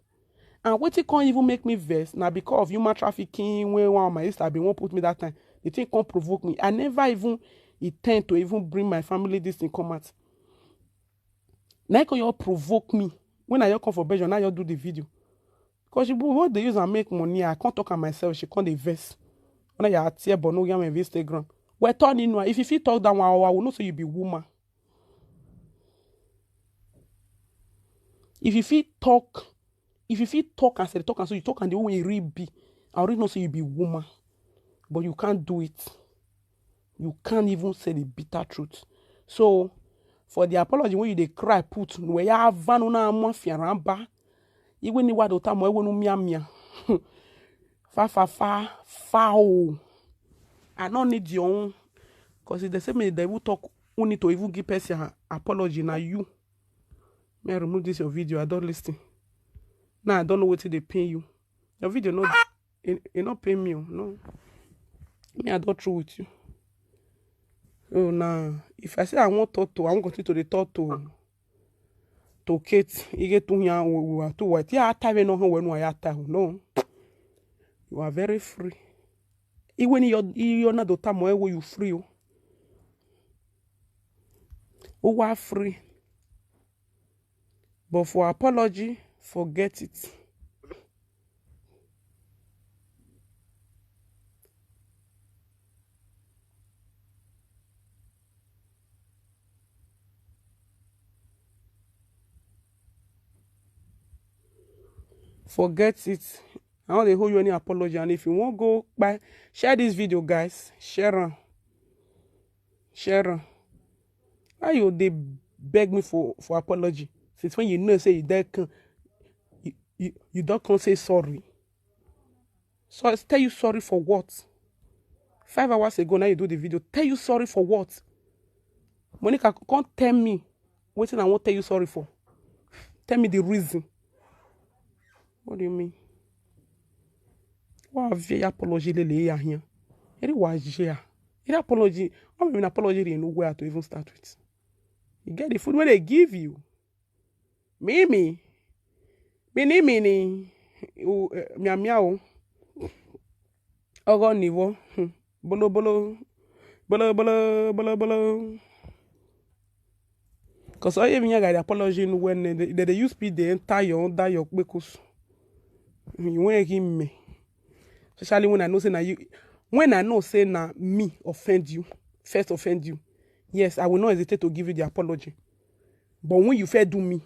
And wetin come even make me vex na because of human trafficking when one of my sister bin wan put me that time. The thing come provoke me. I never even intend to even bring my family this thing come out. Now you come provoke me. When I just come for Belgium, now you do the video. Because she what they use and make money, I can't talk on myself. She can't invest. When I tear but no yam Instagram. Well, Tony, no, if you fit talk that one, I will know so you be woman. If you fit talk, if you fit talk and say talk and so you talk and the way you read be, I already know so you be woman, but you can't do it. You can't even say the bitter truth. So, for the apology, when you dey cry, put, "Nwe ya vanu na mwa fiaramba." Iwe ni wado tamo ewe nu mia mia. Fa, fa, fa, fa, oh. I don't need your own. 'Cause if they say me, they will talk, who need to even give person a-, apology, na you. May I remove this your video? I don't listen. Now I don't know what they pay you. Your video not, it, it not pay me, oh, no. Me, I don't true with you. So now, if I say I want talk to, I want continue to dey talk to, to Kate, you get to here, we, we are too white. Yeah, I time no when I time. No. You are very free. Even your, your na do time where you free, oh. You are free. But for apology, forget it. Forget it. I don't dey hold you any apology. And if you won't go by, share this video, guys. Share am. Share am. Why you dey beg me for, for apology? Since when you know say you don't come, you, you, you don't come say sorry. So I tell you sorry for what? Five hours ago, now you do the video. Tell you sorry for what? Monica, come tell me wetin I wan tell you sorry for. Tell me the reason. What do you mean? Why have you apology lele ya here? Eri wa jia. Eri apology. How many apology do you know where to even start with? You get the food where they give you. Mimi. Mini mini. U, eh, mia mia o. Ogo nivo. Hmm. Bolo bolo. Bolo bolo bolo bolo. 'Cause all you guy apology when they, they, they use speed they enter your, under your kpekus. You won't give me. Especially when I know say na you, when I know say na me offend you, first offend you. Yes, I will not hesitate to give you the apology. But when you fair do me,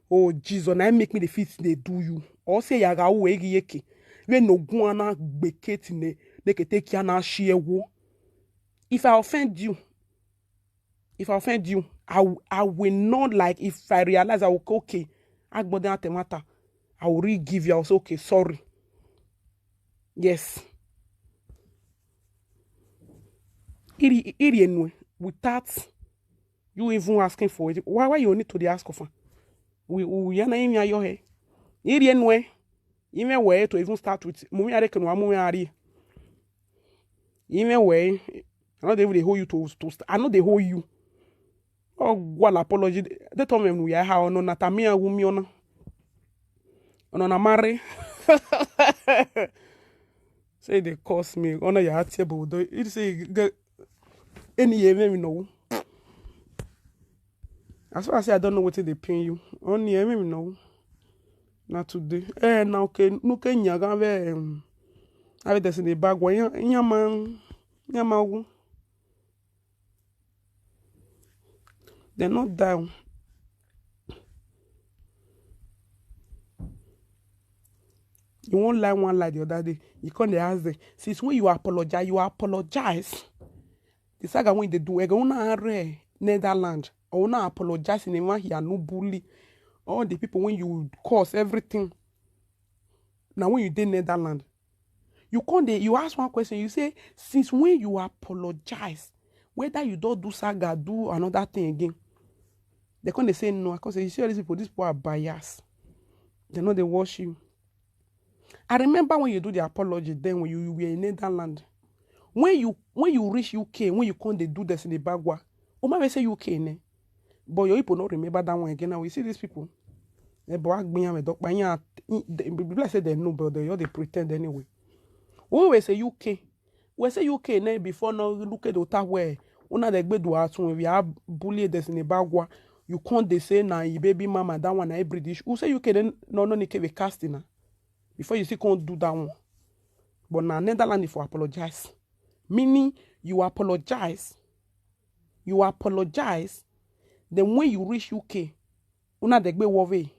oh Jesus, now make me the fit they do you. Or say yaga uwe yeke. We no guana gbeketi ne, neke take ya na shiewo. If I offend you, if I offend you, I, w- I will not, like, if I realize I will go, okay, agbode atemata, I will really give you, I will say, okay, sorry. Yes. Iri, iri enwe, without you even asking for it. Why, why you need to dey ask of am? We, we, we yana imi ayo he. Iri enwe, even way to even start with. Mumi are kenu, mumi are. Even way, I know they will hold you to, to st- I know they hold you. Oh, go an apology. They told me we are how no na tamia wumi ona. Ona na mare. Say they curse me. Ona ya table. It say get any year me no. As far as I say, I don't know what they pay you. Only year me no. Not today. Eh, now okay. No Kenya gave. Ave this in the bag. Why? Nyama. Nyama. They're not down. You won't lie one lie the other day. You come dey ask them. Since when you apologize, you apologize. The saga when they do, ego una are Netherlands. Or una apologize in a here no bully. All the people when you cause everything. Now when you dey Netherlands, you come dey, you ask one question, you say, since when you apologize, whether you don't do saga, do another thing again. They come dey say no. I come say, you see all these people, these people are biased. They know they wash you. I remember when you do the apology then when you, you were in Netherlands. When you when you reach U K, when you come they do this in the bagua, Uma will say U K ne. But your people not remember that one again. Now we see these people. Eh, but Agbenya me dok, but yeah, they, people say they know, but they, they pretend anyway. We will say U K. We say U K ne before no look at the way. Una the gbe do at when we are bully this in the bagua. You can't they say na your baby mama that one na British. Who say U K then no no nike we casting na. Before you see can't do that one. But now Netherlands for apologize. Meaning you apologize. You apologize. Then when you reach U K, una the gbe wove.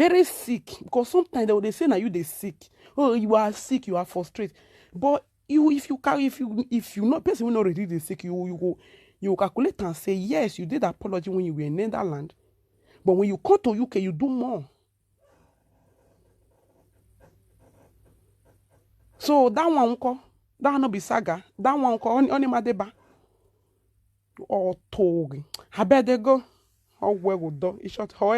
Very sick, because sometimes they will dey say na you dey sick. Oh, you are sick, you are frustrated. But you, if you carry, if you, if you know person wey no really dey sick, you, you go, you go calculate and say, yes, you did apology when you were in Netherlands. But when you come to U K, you do more. So that one nko, that one no be saga. That one nko, only, only Madeba. Or Togi. I bet they go. Oh, where go do? It's short. How